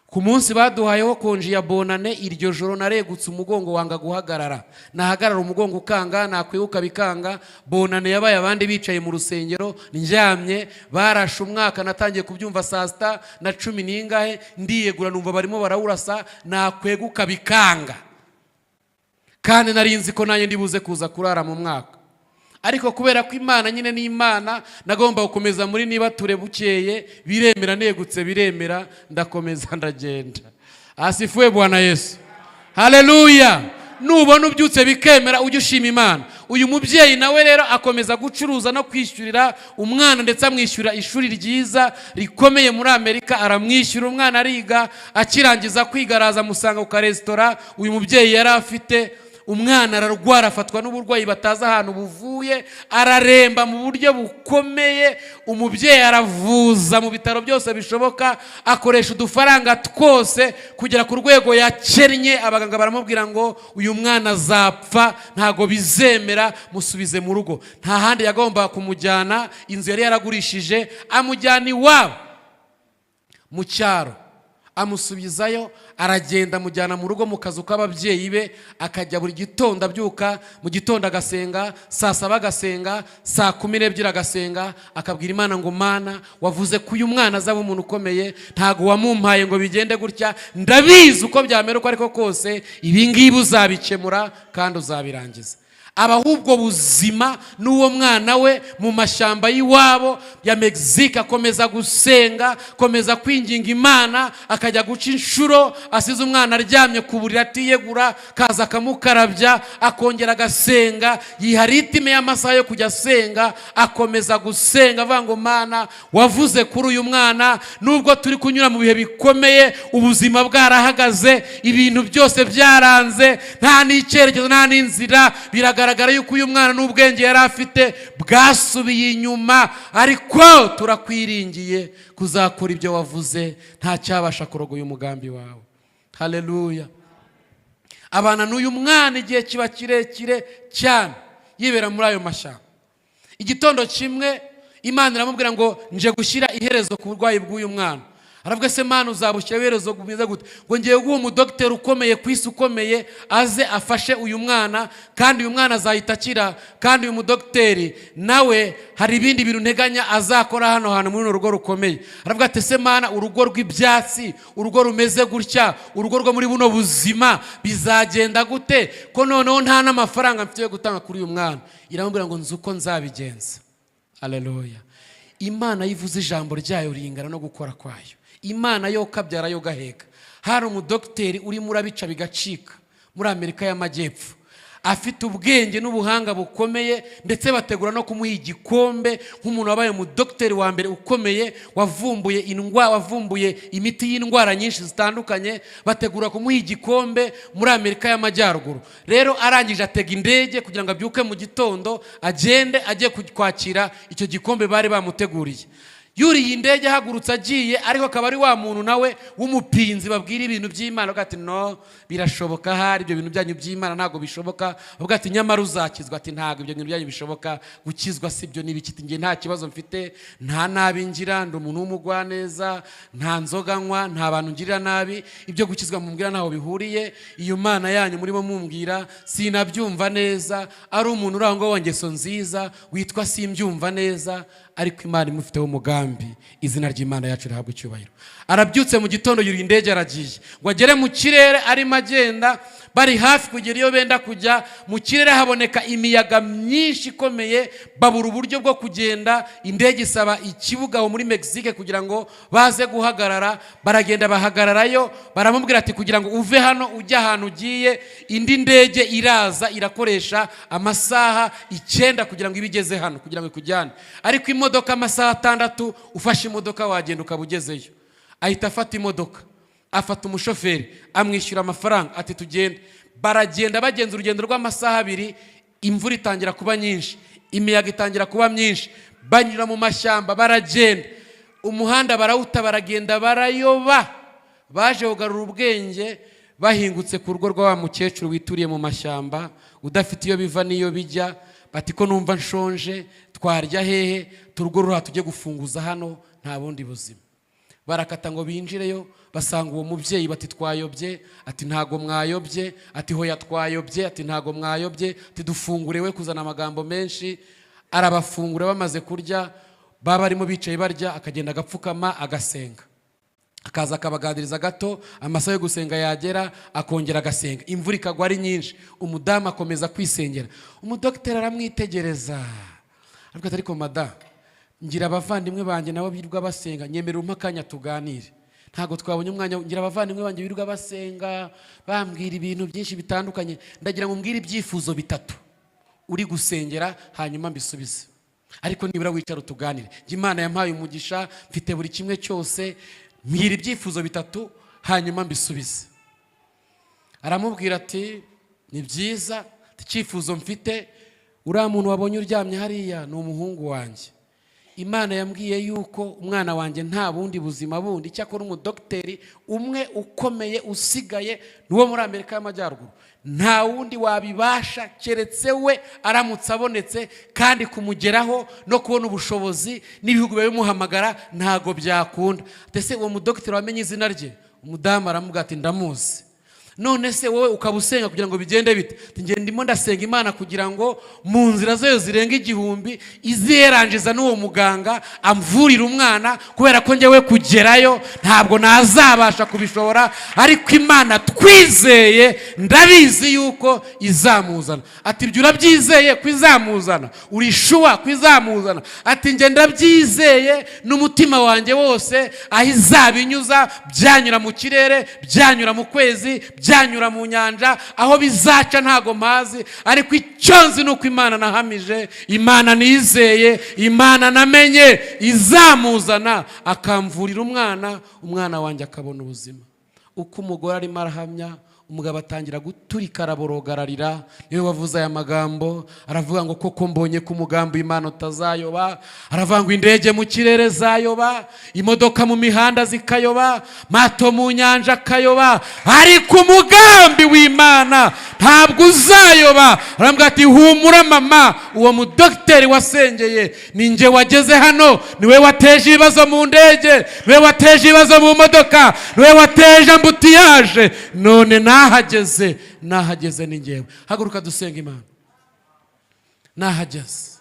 Ku munsi baduhayeho konji ya Bonane, iryo joro naregutse umugongo wanga guhagarara, nahagarara umugongo ukanga, nakwibuka bikanga. Bonane yabaye abandi bicaye mu rusengero ndyamye. Barashe umwaka, natangiye kubyumva saa sita na cumi n'ingahe, ndiyegura numva barimo barawurasa, nakweguka bikanga, kandi nari nzi ko nanjye ndibuze kuza kurara mu mwaka. Ariko kubera ko Imana nyine ni Imana, nagomba gukomeza muri niba ture. Bukeye biremera, negutse biremera, ndakomeza ndagenda. Asifuwe Bwana Yesu. Haleluya. Nubona ubyutse bikemera, ujye ushima Imana. Uyu mubyeyi nawe rero akomeza gucuruza no kwishyurira umwana, ndetse amwishyura ishuri ryiza rikomeye muri Amerika, aramwishyura, umwana ariga. Akirangiza kwiga araza amusanga ku karesitora uyu mubyeyi yari afite. Umwana ararwara, afatwa n'uburwayi batazi ahantu buvuye, araremba mu buryo bukomeye. Umubyeyi aravuza mu bitaro byose bishoboka, akoresha udufaranga twose kugera ku rwego yakennye. Abaganga baramubwira ngo: "Uyu mwana azapfa, ntago bizemera, musubize mu rugo." Nta handi yagombaga kumujyana, inzu yari yaragurishije, amujyana iwabo mu cyaro, amusubizayo. Aragenda amujyana mu rugo mu kazu k'ababyeyi be, akajya buri gitondo abyuka mu gitondo agasenga, saa saba agasenga, saa 12 agasenga, akabwira Imana ngo: "Mana, wavuze ko uyu mwana azaba umuntu ukomeye, ntabwo wamumpaye ngo bigende gutya. Ndabizi uko byamera uko ariko kose, ibi ngibi uzabikemura kandi uzabirangiza." Abaho ubwo buzima n'uwo mwana we mu mashyamba y'iwabo ya Mexique, akomeza gusenga, akomeza kwinginga Imana, akajya guca inshuro asize umwana aryamye ku buriri atiyegura, kaza akamukarabya, akongera agasenga. Yiha rythme y'amasaha yo kujya asenga, akomeza gusenga avuga ngo: "Mana, wavuze kuri uyu mwana, nubwo turi kunyura mu bihe bikomeye, ubuzima bwarahagaze, ibintu byose byaranze, nta n'icyerekezo, nta n'inzira, biragaragara yuko uyu mwana n'ubwenge yari afite bwasubiye inyuma, ariko turakwiringiye kuzakora ibyo wavuze, nta cyabasha kurogoya umugambi wawe." Haleluya. Abana n'uyu mwana igihe kiba kirekire cyane, yibera muri ayo mashyamba. Igitondo kimwe Imana iramubwira ngo: "Nje gushyira iherezo ku burwayi bw'uyu mwana." Aravuga: "Se Mana, uzabushyiraho iherezo bumeze gute?" Ngo: "Ngiye guha umudogiteri ukomeye ku isi, ukomeye, aze afashe uyu mwana, kandi uyu mwana azahita akira. Kandi uyu mudogiteri nawe hari ibindi bintu nteganya azakora hano hantu muri runo rugo rukomeye." Aravuga ati: "Se Mana, urugo rw'ibyatsi, urugo rumeze gutya, urugo rwo muri buno buzima, bizagenda gute ko noneho nta n'amafaranga mfite yo gutanga kuri uyu mwana?" Iramubwira ngo: "Nzi uko nzabigenza." Aleluya. Imana iyo ivuze ijambo ryayo ringana no gukora kwayo. Imana yo kabyara yo gaheka. Hari umudogiteri urimo urabica bigacika muri Amerika y'Amajyepfo. Afite ubwenge n'ubuhanga bukomeye, ndetse bategura no kumuha igikombe nk'umuntu wabaye umudogiteri wa mbere ukomeye, wavumbuye indwara, wavumbuye imiti y'indwara nyinshi zitandukanye. Bategura kumuha igikombe muri Amerika y'Amajyaruguru. Rero arangije atega indege kugira ngo abyuke mu gitondo agende ajye kwakira icyo gikombe bari bamuteguriye. Yuriye indege, ahagurutse agiye, ariko akaba ari wa muntu nawe w'umupinzi babwira ibintu by'Imana avuga ati: "No, birashoboka ahari, ibyo bintu byanyu by'Imana ntabwo bishoboka." Avuga ati: "Nyamara uzakizwa." Ati: "Ntabwo ibyo bintu byanyu bishoboka, gukizwa si byo n'ibiki." Njye nta kibazo mfite, nta nabi ngira, ndi umuntu w'umugwaneza, nta nzoga nywa, nta bantu ngirira nabi. Ibyo gukizwa mumbwira ntaho bihuriye. Iyo Mana yanyu murimo mumbwira sinabyumva neza. Ari umuntu uri aho ngaho wa ngeso nziza witwa simbyumva neza, ariko Imana imufiteho umugambi. Izina ry'Imana yacu rihabwa icyubahiro. Arabyutse mu gitondo, yuriye indege, aragiye ngo agere mu kirere. Arimo agenda, bari hafi kugera iyo benda kujya, mu kirere haboneka imiyaga myinshi ikomeye, babura uburyo bwo kugenda. Indege isaba ikibuga aho muri Mexique kugira ngo baze guhagarara. Baragenda bahagararayo. Baramubwira ati: "Kugira ngo uve hano ujye ahantu ugiye, indi ndege iraza irakoresha amasaha 9 kugira ngo ibe igeze hano, kugira ngo ikujyane, ariko imodoka amasaha 6, ufashe imodoka wagenda ukaba ugezeyo." Ahita afata imodoka, afata umushoferi, amwishyura amafaranga, ati: "Tugende." Baragenda, bagenza urugendo rw'amasaha 2, imvura itangira kuba nyinshi, imiyaga itangira kuba myinshi, banyura mu mashyamba, baragenda, umuhanda barawuta, baragenda barayoba. Baje kugarura ubwenge bahingutse ku rugo rwa wa mukecuru wituriye mu mashyamba, udafite iyo biva n'iyo bijya. Bati: "Ko numva nshonje, twarya hehe? Turugo ruriya tujye gufunguza hano, nta bundi buzima." Barakata ngo binjireyo, basanga uwo mubyeyi. Bati: "Twayobye." Ati: "Ntago mwayobye." Ati: "Hoya, twayobye." Ati: "Ntago mwayobye." Ati: "Dufungure, we kuzana amagambo menshi." Arabafungura. Bamaze kurya, baba barimo bicaye barya, akagenda agapfukama agasenga, akaza akabaganiriza gato. Amasaha yo gusenga yagera, akongera agasenga. Imvura ikagwa ari nyinshi, umudamu akomeza kwisengera. Umudogiteri aramwitegereza, ariko ati: "Ariko mada, ngira abavandimwe banjye nabo birirwa basenga, nyemerera umpe akanya tuganire. Ntabwo twabonye umwanya. Ngira abavandimwe banjye birirwa basenga, bambwira ibintu byinshi bitandukanye. Ndagira ngo umbwire ibyifuzo bitatu uri gusengera, hanyuma mbisubize, ariko nibura wicara utuganire. Njye Imana yampaye umugisha, mfite buri kimwe cyose. Mbwira ibyifuzo bitatu, hanyuma mbisubize." Aramubwira ati: "Ni byiza. Icyifuzo mfite, uriya muntu wabonye uryamye hariya ni umuhungu wanjye. Imana yambwiye yuko umwana wanjye nta bundi buzima bundi, icyakora umudogiteri umwe ukomeye usigaye ni uwo muri Amerika y'Amajyaruguru. Nta wundi wabibasha keretse we aramutse abonetse, kandi kumugeraho no kubona ubushobozi n'ibihugu biba bimuhamagara ntabwo byakunda." Ndetse uwo mudogiteri wamenye izina rye? Umudamu aramubwira ati: "Ndamuzi." "None se wowe ukaba usenga kugira ngo bigende bite?" Ati: "Njye ndimo ndasenga Imana kugira ngo mu nzira zayo zirenga 1000 iziyerangiza n'uwo muganga amvurire umwana, kubera ko njyewe kugerayo ntabwo nazabasha kubishobora, ariko Imana twizeye ndabizi yuko izamuzana." Ati: "Ibyo urabyizeye ko izamuzana? Uri sure ko izamuzana?" Ati: "Njye ndabyizeye n'umutima wanjye wose. Aho izabinyuza, byanyura mu kirere, byanyura mu kwezi, byanyura mu nyanja, aho bizaca ntago mpazi, ariko icyo nzi ni uko Imana nahamije, Imana nizeye, Imana namenye izamuzana akamvurira umwana, umwana wanjye akabona ubuzima." Uko umugore arimo arahamya, umugabo atangira guturika, araboroga, ararira. Niwe wavuze aya magambo, aravuga ngo: "Koko mbonye ko umugambi w'Imana utazayoba." Aravuga ngo: "Indege mu kirere zayoba, imodoka mu mihanda zikayoba, mato mu nyanja akayoba, ariko umugambi w'Imana ntabwo uzayoba." Arambwira ati: "Humura mama, uwo mudogiteri wasengeye ni njye wageze hano. Niwe wateje ibibazo mu ndege, niwe wateje ibibazo mu modoka, niwe wateje embouteillage, none nahageze, nahageze ni ngewe." Haguruka dusenga Imana. Nahageze.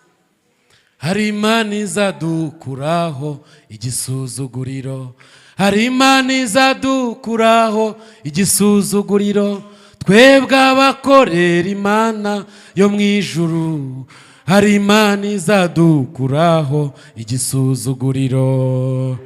Hari Imana izadukuraho igisuzuguriro, hari Imana izadukuraho igisuzuguriro, twebwe abakorera Imana yo mu ijuru. Hari Imana izadukuraho igisuzuguriro.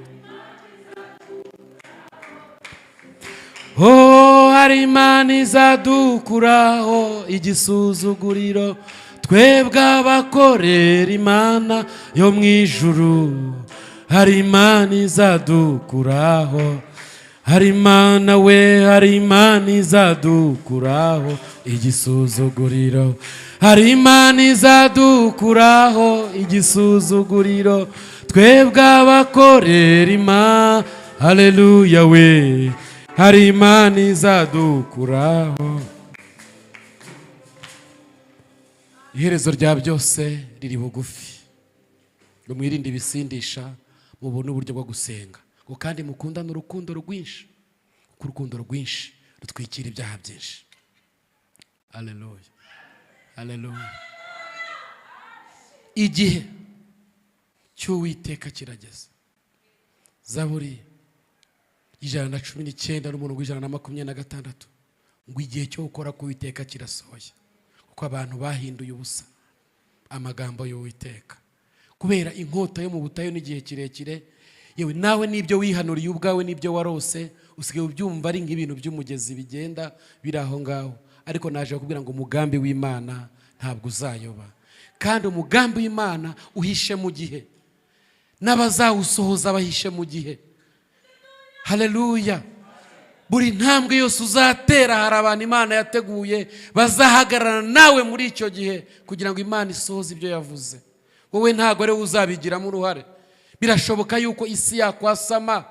Oh, hari Imana izadukuraho igisuzuguriro. Hari Imana izadukuraho igisuzuguriro, twebwe abakorera Imana yo mu ijuru. Hari Imana izadukuraho, hari Imana we, hari Imana izadukuraho igisuzuguriro, hari Imana izadukuraho igisuzuguriro, twebwe abakorera Imana. Haleluya we, hari Imana izadukuraho. Iherezo rya byose riri bugufi. Ngo mwirinde ibisindisha, mubone uburyo bwo gusenga, ngo kandi mukundane urukundo rwinshi, kuko urukundo rwinshi rutwikira ibyaha byinshi. Haleluya, haleluya. Igihe cy'Uwiteka kirageze. Zaburi 119 n'umurongo 126, ngo igihe cyo gukora k'Uwiteka kirasohoye, kuko abantu bahinduye ubusa amagambo y'Uwiteka kubera inkota yo mu butayu n'igihe kirekire. Yewe nawe n'ibyo wihanuriye ubwawe n'ibyo warose usigaye ubyumva ari nk'ibintu by'umugezi bigenda biri aho ngaho. Ariko naje kukubwira ngo umugambi w'Imana ntabwo uzayoba, kandi umugambi w'Imana uhishe mu gihe, n'abazawusohoza bahishe mu gihe. Haleluya. Buri ntambwe yose uzatera hari abantu Imana yateguye bazahagarara nawe muri icyo gihe kugira ngo Imana isohoze ibyo yavuze. Wowe ntabwo ari wowe uzabigiramo uruhare. Birashoboka yuko isi yakwasama,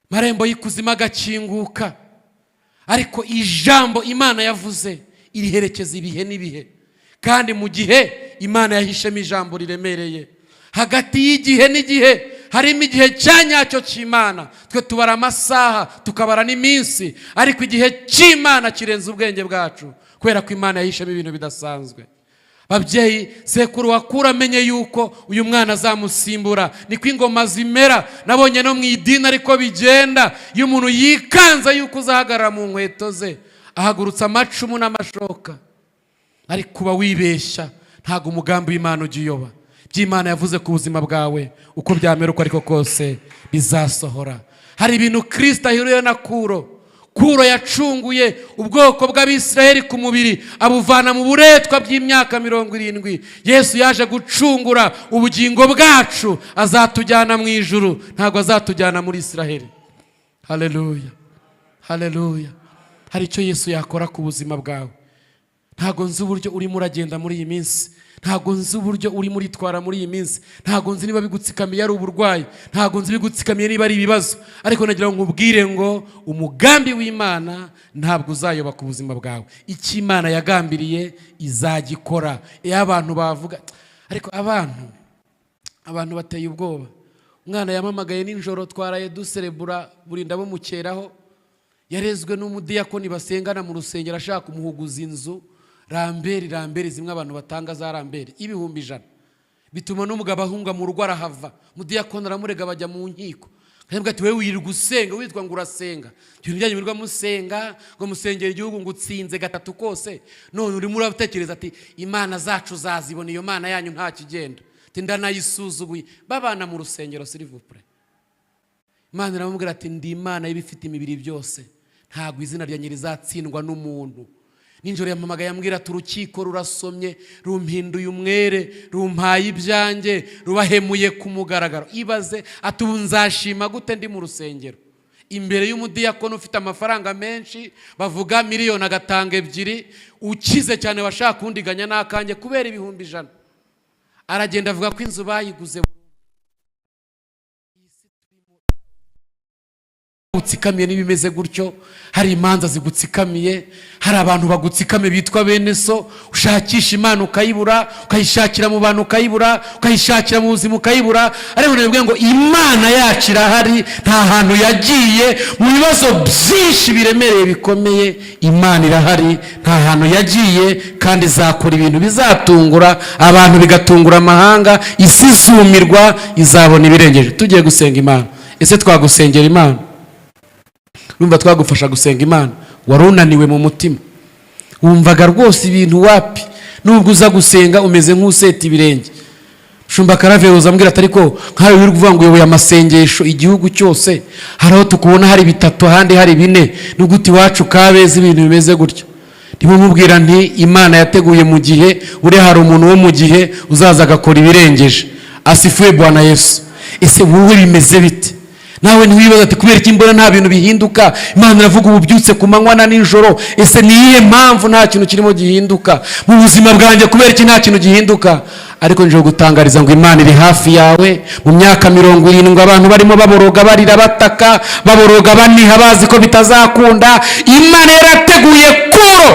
marembo y'ikuzimu agakinguka, ariko ijambo Imana yavuze iriherekeza ibihe n'ibihe. Kandi mu gihe Imana yahishemo ijambo riremereye, hagati y'igihe n'igihe harimo igihe cya nyacyo cy'Imana. Twe tubara amasaha tukabara n'iminsi, ariko igihe cy'Imana kirenze ubwenge bwacu, kubera ko Imana yahishemo ibintu bidasanzwe. Babyeyi, sekuru wakura amenye yuko uyu mwana azamusimbura. Niko ingoma zimera, nabonye no mu idini ariko bigenda. Iyo umuntu yikanze yuko uzahagarara mu nkweto ze, ahagurutsa amacumu n'amashoka, ariko uba wibeshya. Ntabwo umugambi w'Imana ujya uyoba. By'Imana yavuze ku buzima bwawe, uko byamera uko ariko kose bizasohora. Hari ibintu Kristo ahuriye na Kuro. Kuro yacunguye ubwoko bw'Abisiraheli ku mubiri, abuvana mu buretwa bw'imyaka 70. Yesu yaje gucungura ubugingo bwacu, azatujyana mu ijuru, ntabwo azatujyana muri Isiraheli. Haleluya, haleluya. Hari icyo Yesu yakora ku buzima bwawe. Ntabwo nzi uburyo urimo uragenda muri iyi minsi, ntabwo nzi uburyo urimo uritwara muri iyi minsi, ntabwo nzi niba bigutsikamiye ari uburwayi, ntabwo nzi bigutsikamiye niba ari ibibazo, ariko nagira ngo nkubwire ngo umugambi w'Imana ntabwo uzayoba ku buzima bwawe. Icyo Imana yagambiriye izagikora. Iyo abantu bavuga, ariko abantu bateye ubwoba. Umwana yamamagaye nijoro, twaraye duserebura burinda bumukeraho. Yarezwe n'umudiyakoni basengana mu rusengero, ashaka kumuhuguza inzu. Ramberi, ramberi zimwe abantu batanga za ramberi 100,000, bituma n'umugabo ahunga mu rugo arahava. Mudiyakoni aramurega, bajya mu nkiko. Akavuga ati wowe wirirwa usenga, witwa ngo urasenga, ibintu byanyu wirirwa musenga ngo musengera igihugu, ngo utsinze gatatu kose, none urimo uratekereza ati Imana zacu zazibona, iyo Mana yanyu nta kigenda, ati ndanayisuzuguye. Babana mu rusengero, s'il vous plaît. Imana iramubwira ati ndi Imana y'ibifite imibiri byose, ntabwo izina ryanjye rizatsindwa n'umuntu. Nijoro yampamagaye ambwira ati urukiko rurasomye, rumpinduye umwere, rumpaye ibyanjye, rubahemuye ku mugaragaro. Ibaze, ati ubu nzashima gute ndi mu rusengero imbere y'umudiyakoni ufite amafaranga menshi, bavuga miliyoni agatanga 2, ukize cyane, washaka kundiganya n'akanjye kubera 100,000. Aragenda avuga ko inzu bayiguze. Utsikamiye n'ibimeze gutyo, hari imanza zigutsikamiye, hari abantu bagutsikamiye bitwa bene so. Ushakisha Imana ukayibura, ukayishakira mu bantu ukayibura, ukayishakira mu buzima ukayibura, ariko nabibwiye ngo Imana yacu irahari, nta hantu yagiye. Mu bibazo byinshi biremereye bikomeye, Imana irahari, nta hantu yagiye, kandi izakora ibintu bizatungura abantu, bigatungura amahanga, isi izumirwa, izabona ibirengeje. Tugiye gusenga Imana. Ese twagusengera Imana? Urumva twagufasha gusenga Imana? Wari unaniwe mu mutima, wumvaga rwose ibintu wapi, nubwo uza gusenga umeze nk'useta ibirenge. Shumba Karaveruza ambwira ati: "Ariko nkawe uri kuvuga ngo uyoboye amasengesho igihugu cyose, hari aho tukubona hari bitatu, ahandi hari bine, ni gute iwacu Kabeza ibintu bimeze gutya?" Ndimo nti: "Imana yateguye mu gihe, buriya hari umuntu wo mu gihe uzaza agakora ibirengeje." Asifuwe Bwana Yesu. Ese wowe bimeze bite? Nawe ntiwibaza ati: "Kubera iki mbona nta bintu bihinduka? Imana iravuga ububyutse ku manywa na nijoro. Ese ni iyihe mpamvu nta kintu kirimo gihinduka mu buzima bwanjye? Kubera iki nta kintu gihinduka?" Ariko nje gutangariza ngo Imana iri hafi yawe. Mu myaka 70 abantu barimo baboroga, barira, bataka, baboroga, baniha, bazi ko bitazakunda, Imana yarateguye Kuro,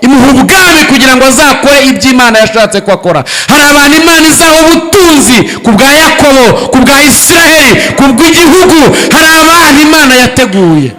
imuha ubwami kugira ngo azakore ibyo Imana yashatse ko akora. Hari abantu Imana izaha ubutunzi ku bwa Yakobo, ku bwa Isiraheli, ku bw'igihugu. Hari abantu Imana yateguye,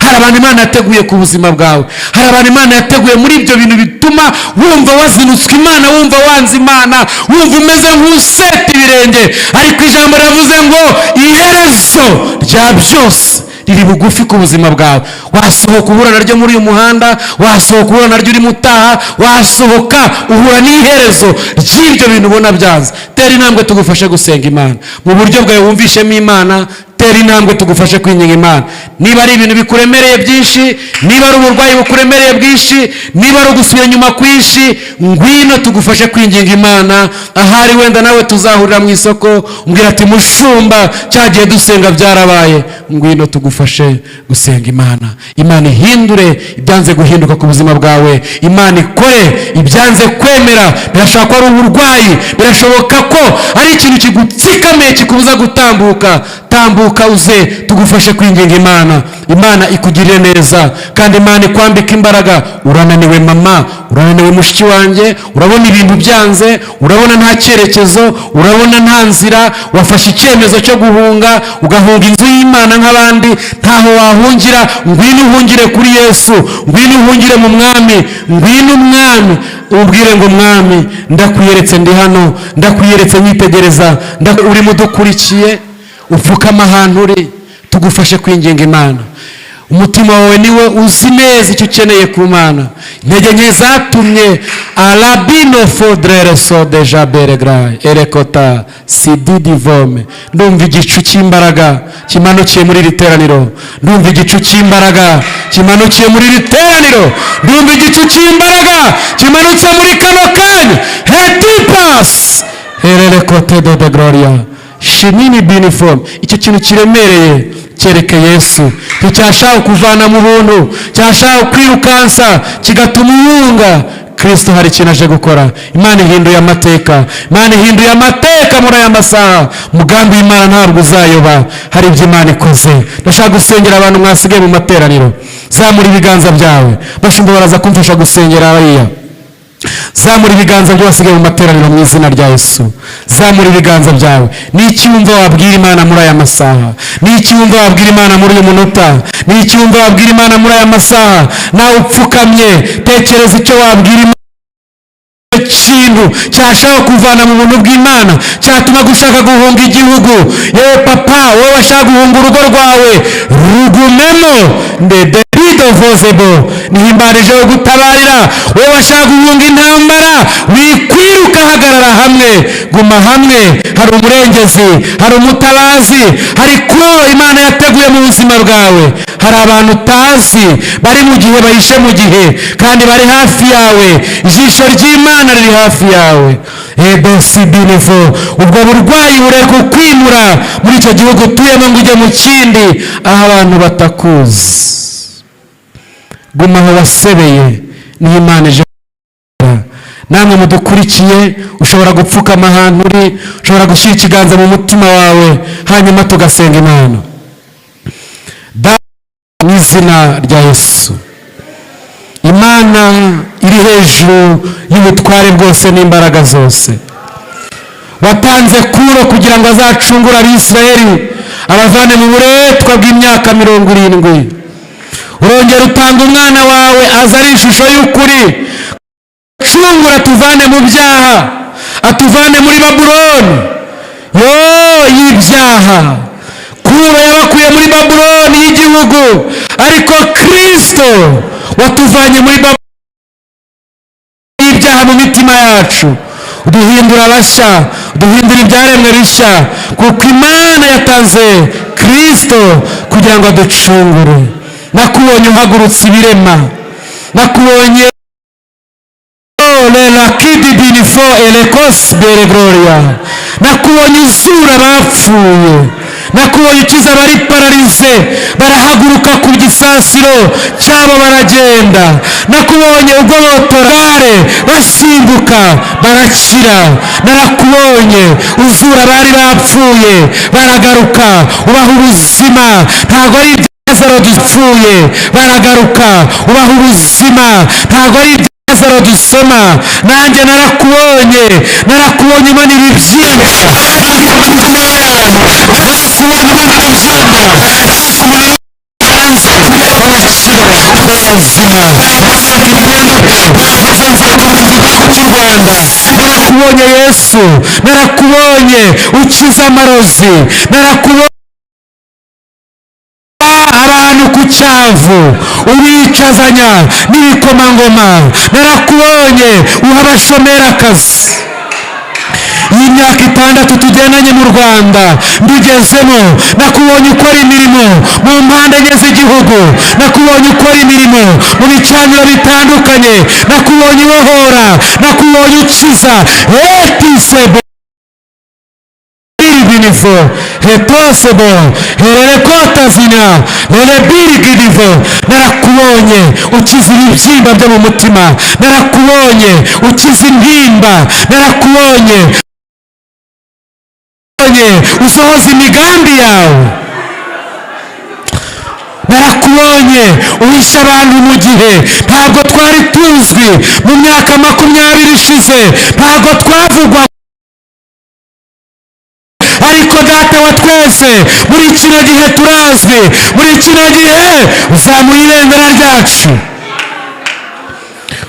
hari abantu Imana yateguye ku buzima bwawe, hari abantu Imana yateguye muri ibyo bintu bituma wumva wazinutswe Imana, wumva wanze Imana, wumva umeze nk'useta ibirenge. Ariko ijambo riravuze ngo iherezo rya byose riri bugufi ku buzima bwawe. Wasohoka uhura naryo muri uyu muhanda, wasohoka uhura naryo urimo utaha, wasohoka uhura n'iherezo ry'ibyo bintu ubona byanze. Tera intambwe tugufashe gusenga Imana mu buryo bwawe wumvishemo Imana. Tera intambwe tugufashe kwinginga Imana. Niba ari ibintu bikuremereye byinshi, niba ari uburwayi bukuremereye bwinshi, niba ari ugusubira inyuma kwinshi, ngwino tugufashe kwinginga Imana. Ahari wenda nawe tuzahurira mu isoko, umbwira ati: "Mushumba, cyagiye dusenga byarabaye." Ngwino tugufashe gusenga Imana. Imana ihindure ibyanze guhinduka ku buzima bwawe, Imana ikore ibyanze kwemera. Birashoboka ko ari uburwayi, birashoboka ko ari ikintu kigutsikamiye kikubuza gutambuka. Tambuka uze tugufashe kwinginga Imana. Imana ikugirire neza kandi Imana ikwambika imbaraga. Urananiwe mama, urananiwe mushiki wanjye, urabona ibintu byanze, urabona nta cyerekezo, urabona nta nzira, wafashe icyemezo cyo guhunga, ugahunga inzu y'Imana nk'abandi, ntaho wahungira. Ngwino uhungire kuri Yesu, ngwino uhungire mu Mwami, ngwino Umwami ubwire ngo: "Mwami, ndakwiyeretse, ndi hano, ndakwiyeretse, nyitegereza." Urimo udukurikiye, upfukama ahantu uri tugufashe kwinginga Imana. Umutima wawe niwe uzi neza icyo ukeneye ku Mana. Intege nke zatumye arabino fodrere so deja beregraye erekota sididi vome. Ndumva igicu cy'imbaraga kimanukiye muri iri teraniro. Ndumva igicu cy'imbaraga kimanukiye muri iri teraniro. Ndumva igicu cy'imbaraga kimanutse muri kano kanya. Hetipas herere kote do de gloria shinini binifomu. Icyo kintu kiremereye cyereke Yesu. Nticyashaka kuvana mu buntu, cyashaka kwirukansa kigatuma uhunga Kirisito. Hari ikintu aje gukora. Imana ihinduye amateka, Imana ihinduye amateka muri aya masaha. Umugambi w'Imana ntabwo uzayoba. Hari ibyo Imana ikoze. Ndashaka gusengera abantu mwasigaye mu materaniro. Zamura ibiganza byawe. Bashumba baraza kumfasha gusengera bariya. Zamura ibiganza by'abasigaye mu materaniro mu izina rya Yesu. Zamura ibiganza byawe. Ni iki wumva wabwira Imana muri aya masaha? Ni iki wumva wabwira Imana muri uyu munota? Ni iki wumva wabwira Imana muri aya masaha? Nawe upfukamye, tekereza icyo wabwira Imana, ikintu cyashaka kuvana mu buntu bw'Imana, cyatuma gushaka guhunga igihugu. Yewe papa, wowe washaka guhunga urugo rwawe, rugumemo. Ndede bidovozebo nihimbarije gutabarira. Wowe washaka guhunga intambara, wikwiruka, hagarara hamwe, guma hamwe. Hari umurengezi, hari umutabazi, hari ko Imana yateguye mu buzima bwawe. Hari abantu utazi bari mu gihe, bahishe mu gihe, kandi bari hafi yawe. Ijisho ry'Imana riri hafi yawe. Edosi binivo. Ubwo burwayi bureka kukwimura muri icyo gihugu utuyemo ngo ujye mu kindi aho abantu batakuzi. Guma aho wasebeye, niho Imana ije. Namwe mudukurikiye, ushobora gupfukama ahantu uri, ushobora gushyira ikiganza mu mutima wawe, hanyuma tugasenga Imana. Mu izina rya Yesu, Imana iri hejuru y'ubutware bwose n'imbaraga zose, watanze Kuro kugira ngo azacungure Abisirayeli, abavane mu buretwa bw'imyaka 70, urongera utanga umwana wawe aza ari ishusho y'ukuri, cungura, atuvane mu byaha, atuvane muri Babuloni yo y'ibyaha. Kuro yabakuye muri Babuloni y'igihugu, ariko Kirisito watuvanye muri Babuloni y'ibyaha mu mitima yacu. Uduhindura abashya, uduhindura ibyaremwe bishya, kuko Imana yatanze Kristo kugira ngo aducungure. Nakubonye uhagurutse ibirema, nakubonye le binifo elekos bere gloria, nakubonye uzura abapfuye, nakubonye ukiza abari paralysé, barahaguruka ku gisasiro cyabo baragenda, nakubonye ugobotora gare basimbuka barakira, narakubonye uzura abari bapfuye baragaruka, ubaha ubuzima. Ntabwo ari Lazaro dupfuye baragaruka, ubaha ubuzima. Ntabwo ari Lazaro dusoma, nanjye narakubonye, narakubonye umanura ibibyimba, narakubonye umanura ibibyimba hanze barakira, ubuzima igihugu cy'u Rwanda. Narakubonye Yesu, narakubonye ukiza amarozi, narakubonye abantu ku cyavu ubicazanya n'ibikomangoma, narakubonye uha abashomeri akazi. Iyi myaka 6 tugendanye mu Rwanda ndugezemo, nakubonye ukora imirimo mu mpande enye z'igihugu, nakubonye ukora imirimo mu bicaniro bitandukanye, nakubonye ubohora, nakubonye ukiza etisebo binifo hetosebo hererekotazina lerebirigidivo. Narakubonye ukiza ibibyimba byo mu mutima, narakubonye ukiza intimba, narakubonye usohoza imigambi yawe, narakubonye uhisha abantu mu gihe ntabwo twari tuzwi. Mu myaka 20 ishize ntabwo twavugwa, ariko Data wa twese, muri kino gihe turazwi, muri kino gihe uzamuye ibendera ryacu.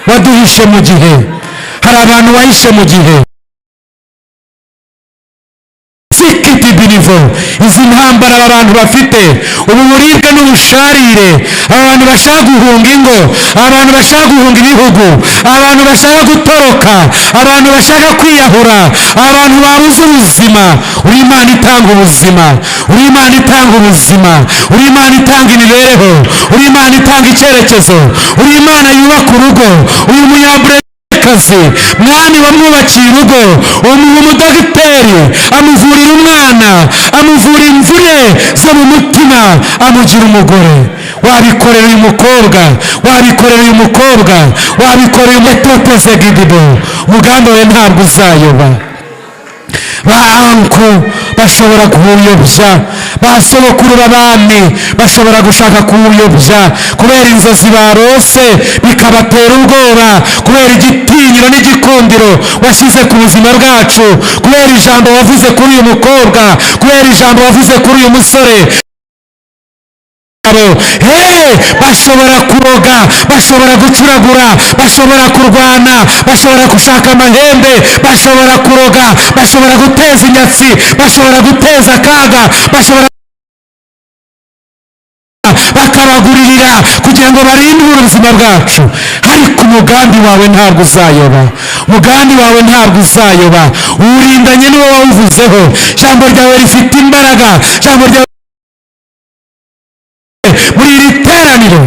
Waduhishe mu gihe, hari abantu wahishe mu gihe. Sikiti binivo, izi ntambara aba bantu bafite, ubu buribwe n'ubusharire, aba bantu bashaka guhunga ingo, abantu bashaka guhunga ibihugu, abantu bashaka gutoroka, abantu bashaka kwiyahura, abantu babuze ubuzima. Uri Imana itanga ubuzima, uri Imana itanga ubuzima, uri Imana itanga imibereho, uri Imana itanga icyerekezo, uri Imana yubaka urugo. Uyu munyabure kazi, Mwami, wamwubakiye urugo, umuha umudogiteri, amuvurira umwana, amuvura imvune zo mu mutima, amugira umugore. Wabikorera uyu mukobwa, wabikorera uyu mukobwa, wabikorera umutoteze gidibo. Umugambi wawe ntabwo uzayoba. Ba uncle bashobora kuwuyobya, ba sogokuru b'abami bashobora gushaka kuwuyobya kubera inzozi barose, bikabatera ubwoba kubera igitinyiro n'igikundiro washyize ku buzima bwacu, kubera ijambo wavuze kuri uyu mukobwa, kubera ijambo wavuze kuri uyu musore. Hey, bashobora kuroga, bashobora gucuragura, bashobora kurwana, bashobora gushaka amahembe, bashobora kuroga, bashobora guteza inyatsi, bashobora guteza akaga, bashobora bakabaguririra kugira ngo barinde ubuzima bwacu, ariko umugambi wawe ntabwo uzayoba, umugambi wawe ntabwo uzayoba. Uwurindanye niwo wawuvuzeho. Ijambo ryawe rifite imbaraga. Ijambo ryawe muri iri teraniro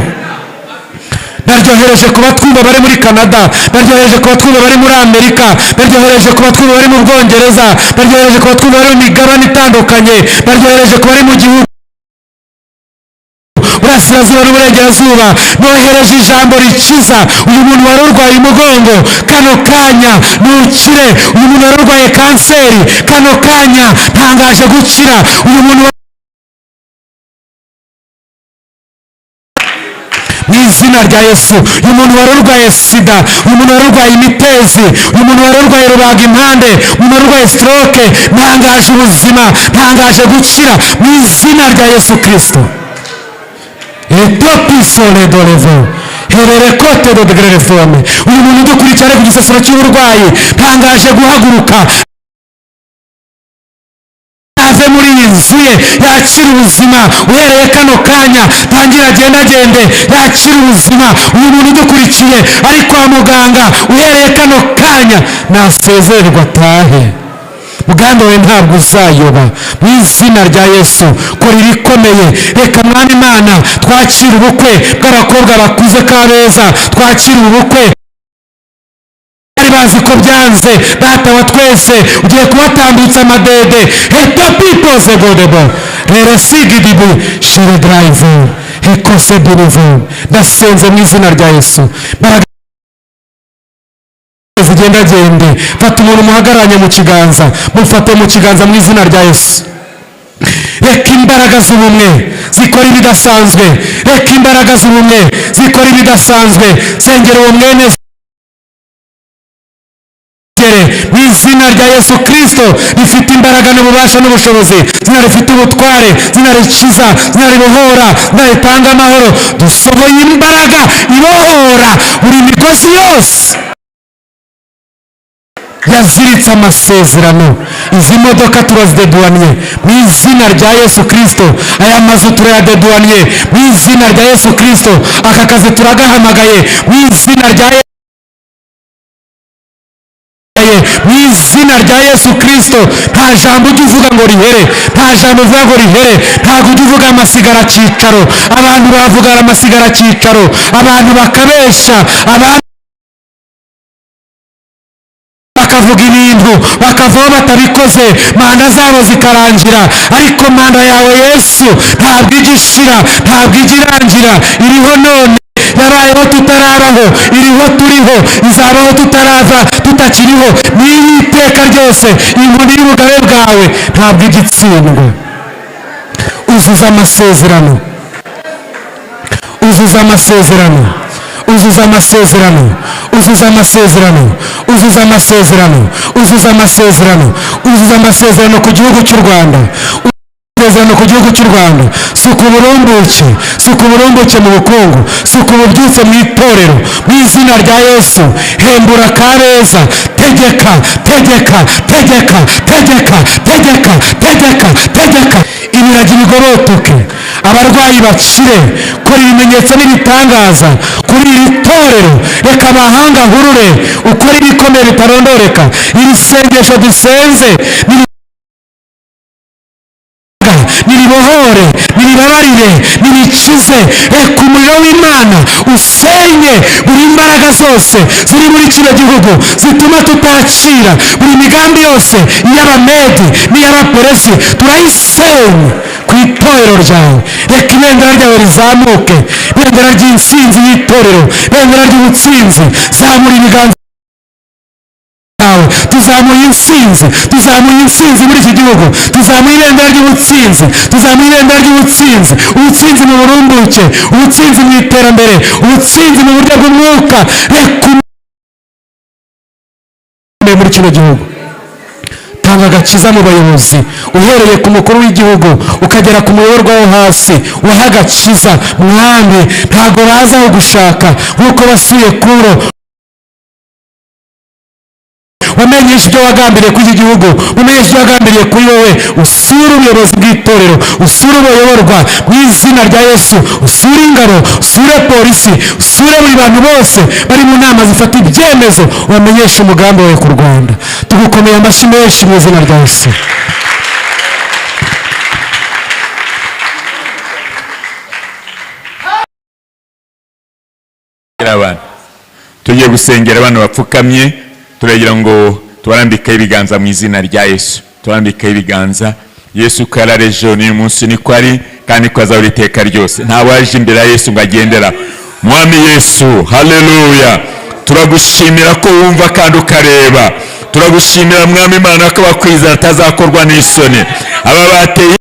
naryohereje ku batwumva bari muri Canada, naryohereje ku batwumva bari muri Amerika, naryohereje ku batwumva bari mu Bwongereza, naryohereje ku batwumva bari mu migabane itandukanye, naryohereje ku bari mu gihugu burasirazuba n'uburengerazuba. Nohereje ijambo rikiza. Uyu muntu wari urwaye umugongo, kano kanya nukire. Uyu muntu wari urwaye kanseri, kano kanya ntangaje gukira. Uyu muntu mu izina rya Yesu. Uyu muntu wari urwaye sida, uyu muntu wari urwaye imitezi, uyu muntu wari urwaye rubaga impande, umuntu wari urwaye stroke, ntangaje ubuzima, ntangaje gukira mu izina rya Yesu Kirisito. Etopisole dorevo hererekote dodegrefome. Uyu muntu udukurikira ari ku gisasiro cy'uburwayi, ntangaje guhaguruka ave muri iyi nzu. mazu ye, yakire ubuzima. Uhereye kano kanya tangira agendagende, yakire ubuzima. Uyu muntu udukurikiye ari kwa muganga, uhereye kano kanya nasezererwa atahe. Mugambi wawe ntabwo uzayoba. Mu izina rya Yesu, kora ibikomeye. Reka, Mwami Imana, twakire ubukwe bw'abakobwa bakuze kabeza, twakire ubukwe bari bazi ko byanze. Data wa twese, ugiye kubatambutsa amadede. Heta pipoze godebo rero sigidibu shere darayivu hekose dirivu. Ndasenze mu izina rya Yesu, imbaraga zigendagende. Fata umuntu muhagararanye mu kiganza, mufate mu kiganza mu izina rya Yesu. Reka imbaraga z'ubumwe zikora ibidasanzwe, reka imbaraga z'ubumwe zikora ibidasanzwe. Sengera uwo mwene mu izina rya Yesu Kirisito, rifite imbaraga n'ububasha n'ubushobozi, izina rifite ubutware, izina rikiza, izina ribohora, izina ritanga amahoro. Dusohoye imbaraga ibohora buri migozi yose yaziritse amasezerano. Izi modoka turazideduwanye mu izina rya Yesu Kirisito. Aya mazu turayadeduwanye mu izina rya Yesu Kirisito. Aka kazi turagahamagaye mu izina rya mu izina rya Yesu Kirisito. Nta jambo ujya uvuga ngo rihere, nta jambo uvuga ngo rihere. Ntabwo ujya uvuga amasigara cyicaro. Abantu bavuga amasigara cyicaro, abantu bakabesha, abantu bakavuga ibintu bakavaho batabikoze, manda zabo zikarangira. Ariko manda yawe Yesu ntabwo ijya ishira, ntabwo ijya irangira. Iriho none, yabayeho tutarabaho, iriho turiho, izabaho tutarava tutakiriho, niyo iteka ryose. Inkoni y'ubugabe bwawe ntabwo ijya itsindwa. Uzuza amasezerano, uzuza amasezerano, uzuza amasezerano, uzuza amasezerano, uzuza amasezerano, uzuza amasezerano, uzuza amasezerano ku gihugu cy'u Rwanda, amasezerano ku gihugu cy'u Rwanda. Suka uburumbuke, suka uburumbuke mu bukungu, suka ububyutse mu itorero mu izina rya Yesu. Hembura Kabeza, tegeka, tegeka, tegeka, tegeka, tegeka, tegeka, tegeka ibiragi bigorotoke, abarwayi bakire. Kora ibimenyetso n'ibitangaza kuri iri torero. Reka amahanga ahurure, ukore ibikomeye bitarondoreka. Iri sengesho dusenze niribohore, niribabarire, nirikize. Reka umuriro w'Imana usenye buri mbaraga zose ziri muri kino gihugu zituma tutakira. Buri migambi yose y'Abamedi n'iy'Abaperesi turayisenya ku itorero ryawe. Reka ibendera ryawe rizamuke, ibendera ry'intsinzi y'itorero, ibendera ry'ubutsinzi. Zamura ibiganza yawe. Tuzamuye intsinzi, tuzamuye intsinzi muri iki gihugu, tuzamuye ibendera ry'ubutsinzi, tuzamuye ibendera ry'ubutsinzi. Ubutsinzi mu burumbuke, ubutsinzi mu iterambere, ubutsinzi mu buryo bw'umwuka. Reka muri kino gihugu tanga agakiza mu bayobozi, uhereye ku mukuru w'igihugu ukagera ku muyoborwa wo hasi, uha agakiza. Mwami, ntabwo baza aho gushaka nk'uko basuye Kuro. Wamenyesha ibyo wagambiriye kuri iki gihugu, umenyesha ibyo wagambiriye kuri wowe. Usure ubuyobozi bw'itorero, usure ubuyoborwa mu izina rya Yesu, usure ingabo, usure polisi, usure buri bantu bose bari mu nama zifata ibyemezo, ubamenyeshe umugambi wawe ku Rwanda. Tugukomeye amashyi menshi mu izina rya Yesu. Abantu tugiye gusengera abantu bapfukamye, turagira ngo tubarambikeho ibiganza mu izina rya Yesu. Tubarambikeho ibiganza. Yesu uko yari ari ejo n'uyu munsi niko ari, kandi ko azahora iteka ryose. Nta waje imbere ya Yesu ngo agendera. Mwami Yesu, haleluya, turagushimira ko wumva kandi ukareba. Turagushimira, Mwami Imana, ko abakwizera atazakorwa n'isoni. Aba bateye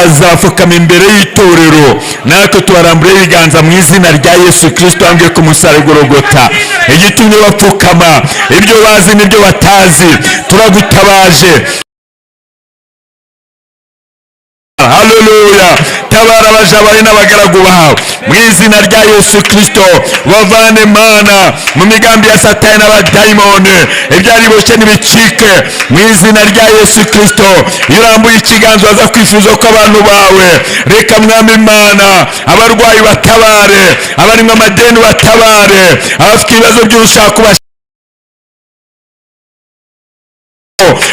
azapfukama imbere y'itorero, natwe tubarambure ibiganza mu izina rya Yesu Kirisito wambwiye ku musaraba Golgota. Igitumye bapfukama, ibyo bazi n'ibyo batazi, turagutabaje. Haleluya. Tabara abaja bawe n'abagaragu bawe mu izina rya Yesu Kirisito. Bavane, Mana, mu migambi ya Satani n'abadayimoni. Ibyari boshye ntibicike mu izina rya Yesu Kirisito. Iyo urambuye ikiganza, waza kwifuza ko abantu bawe. Reka, Mwami Imana, abarwayi batabare, abarimo amadeni batabare, abafite ibibazo by'urushako.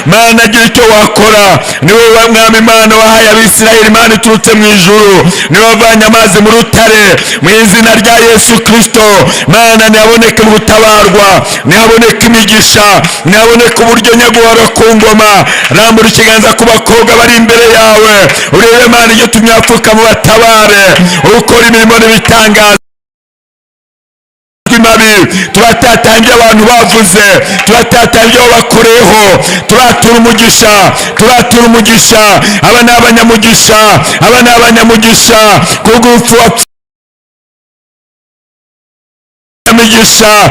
Mana, agira icyo wakora. Niwe wa Mwami Imana wahaye Abisirayeli Imana iturutse mu ijuru, niwe wavanye amazi mu rutare. Mu izina rya Yesu Kirisito, Mana, ntihaboneke mu gutabarwa, ntihaboneke imigisha, ntihaboneke uburyo nyaguhora ku ngoma. Rambura ikiganza ku bakobwa bari imbere yawe, urebe, Mana, icyo tumye mu batabare, ukora imirimo n'ibitangaza mabi. Turatatanya abantu bavuze, turatatanya ibyo bakoreyeho. Turatura umugisha, turatura umugisha. Aba ni abanyamugisha, aba ni abanyamugisha kubw'urupfu wapfuye, imigisha.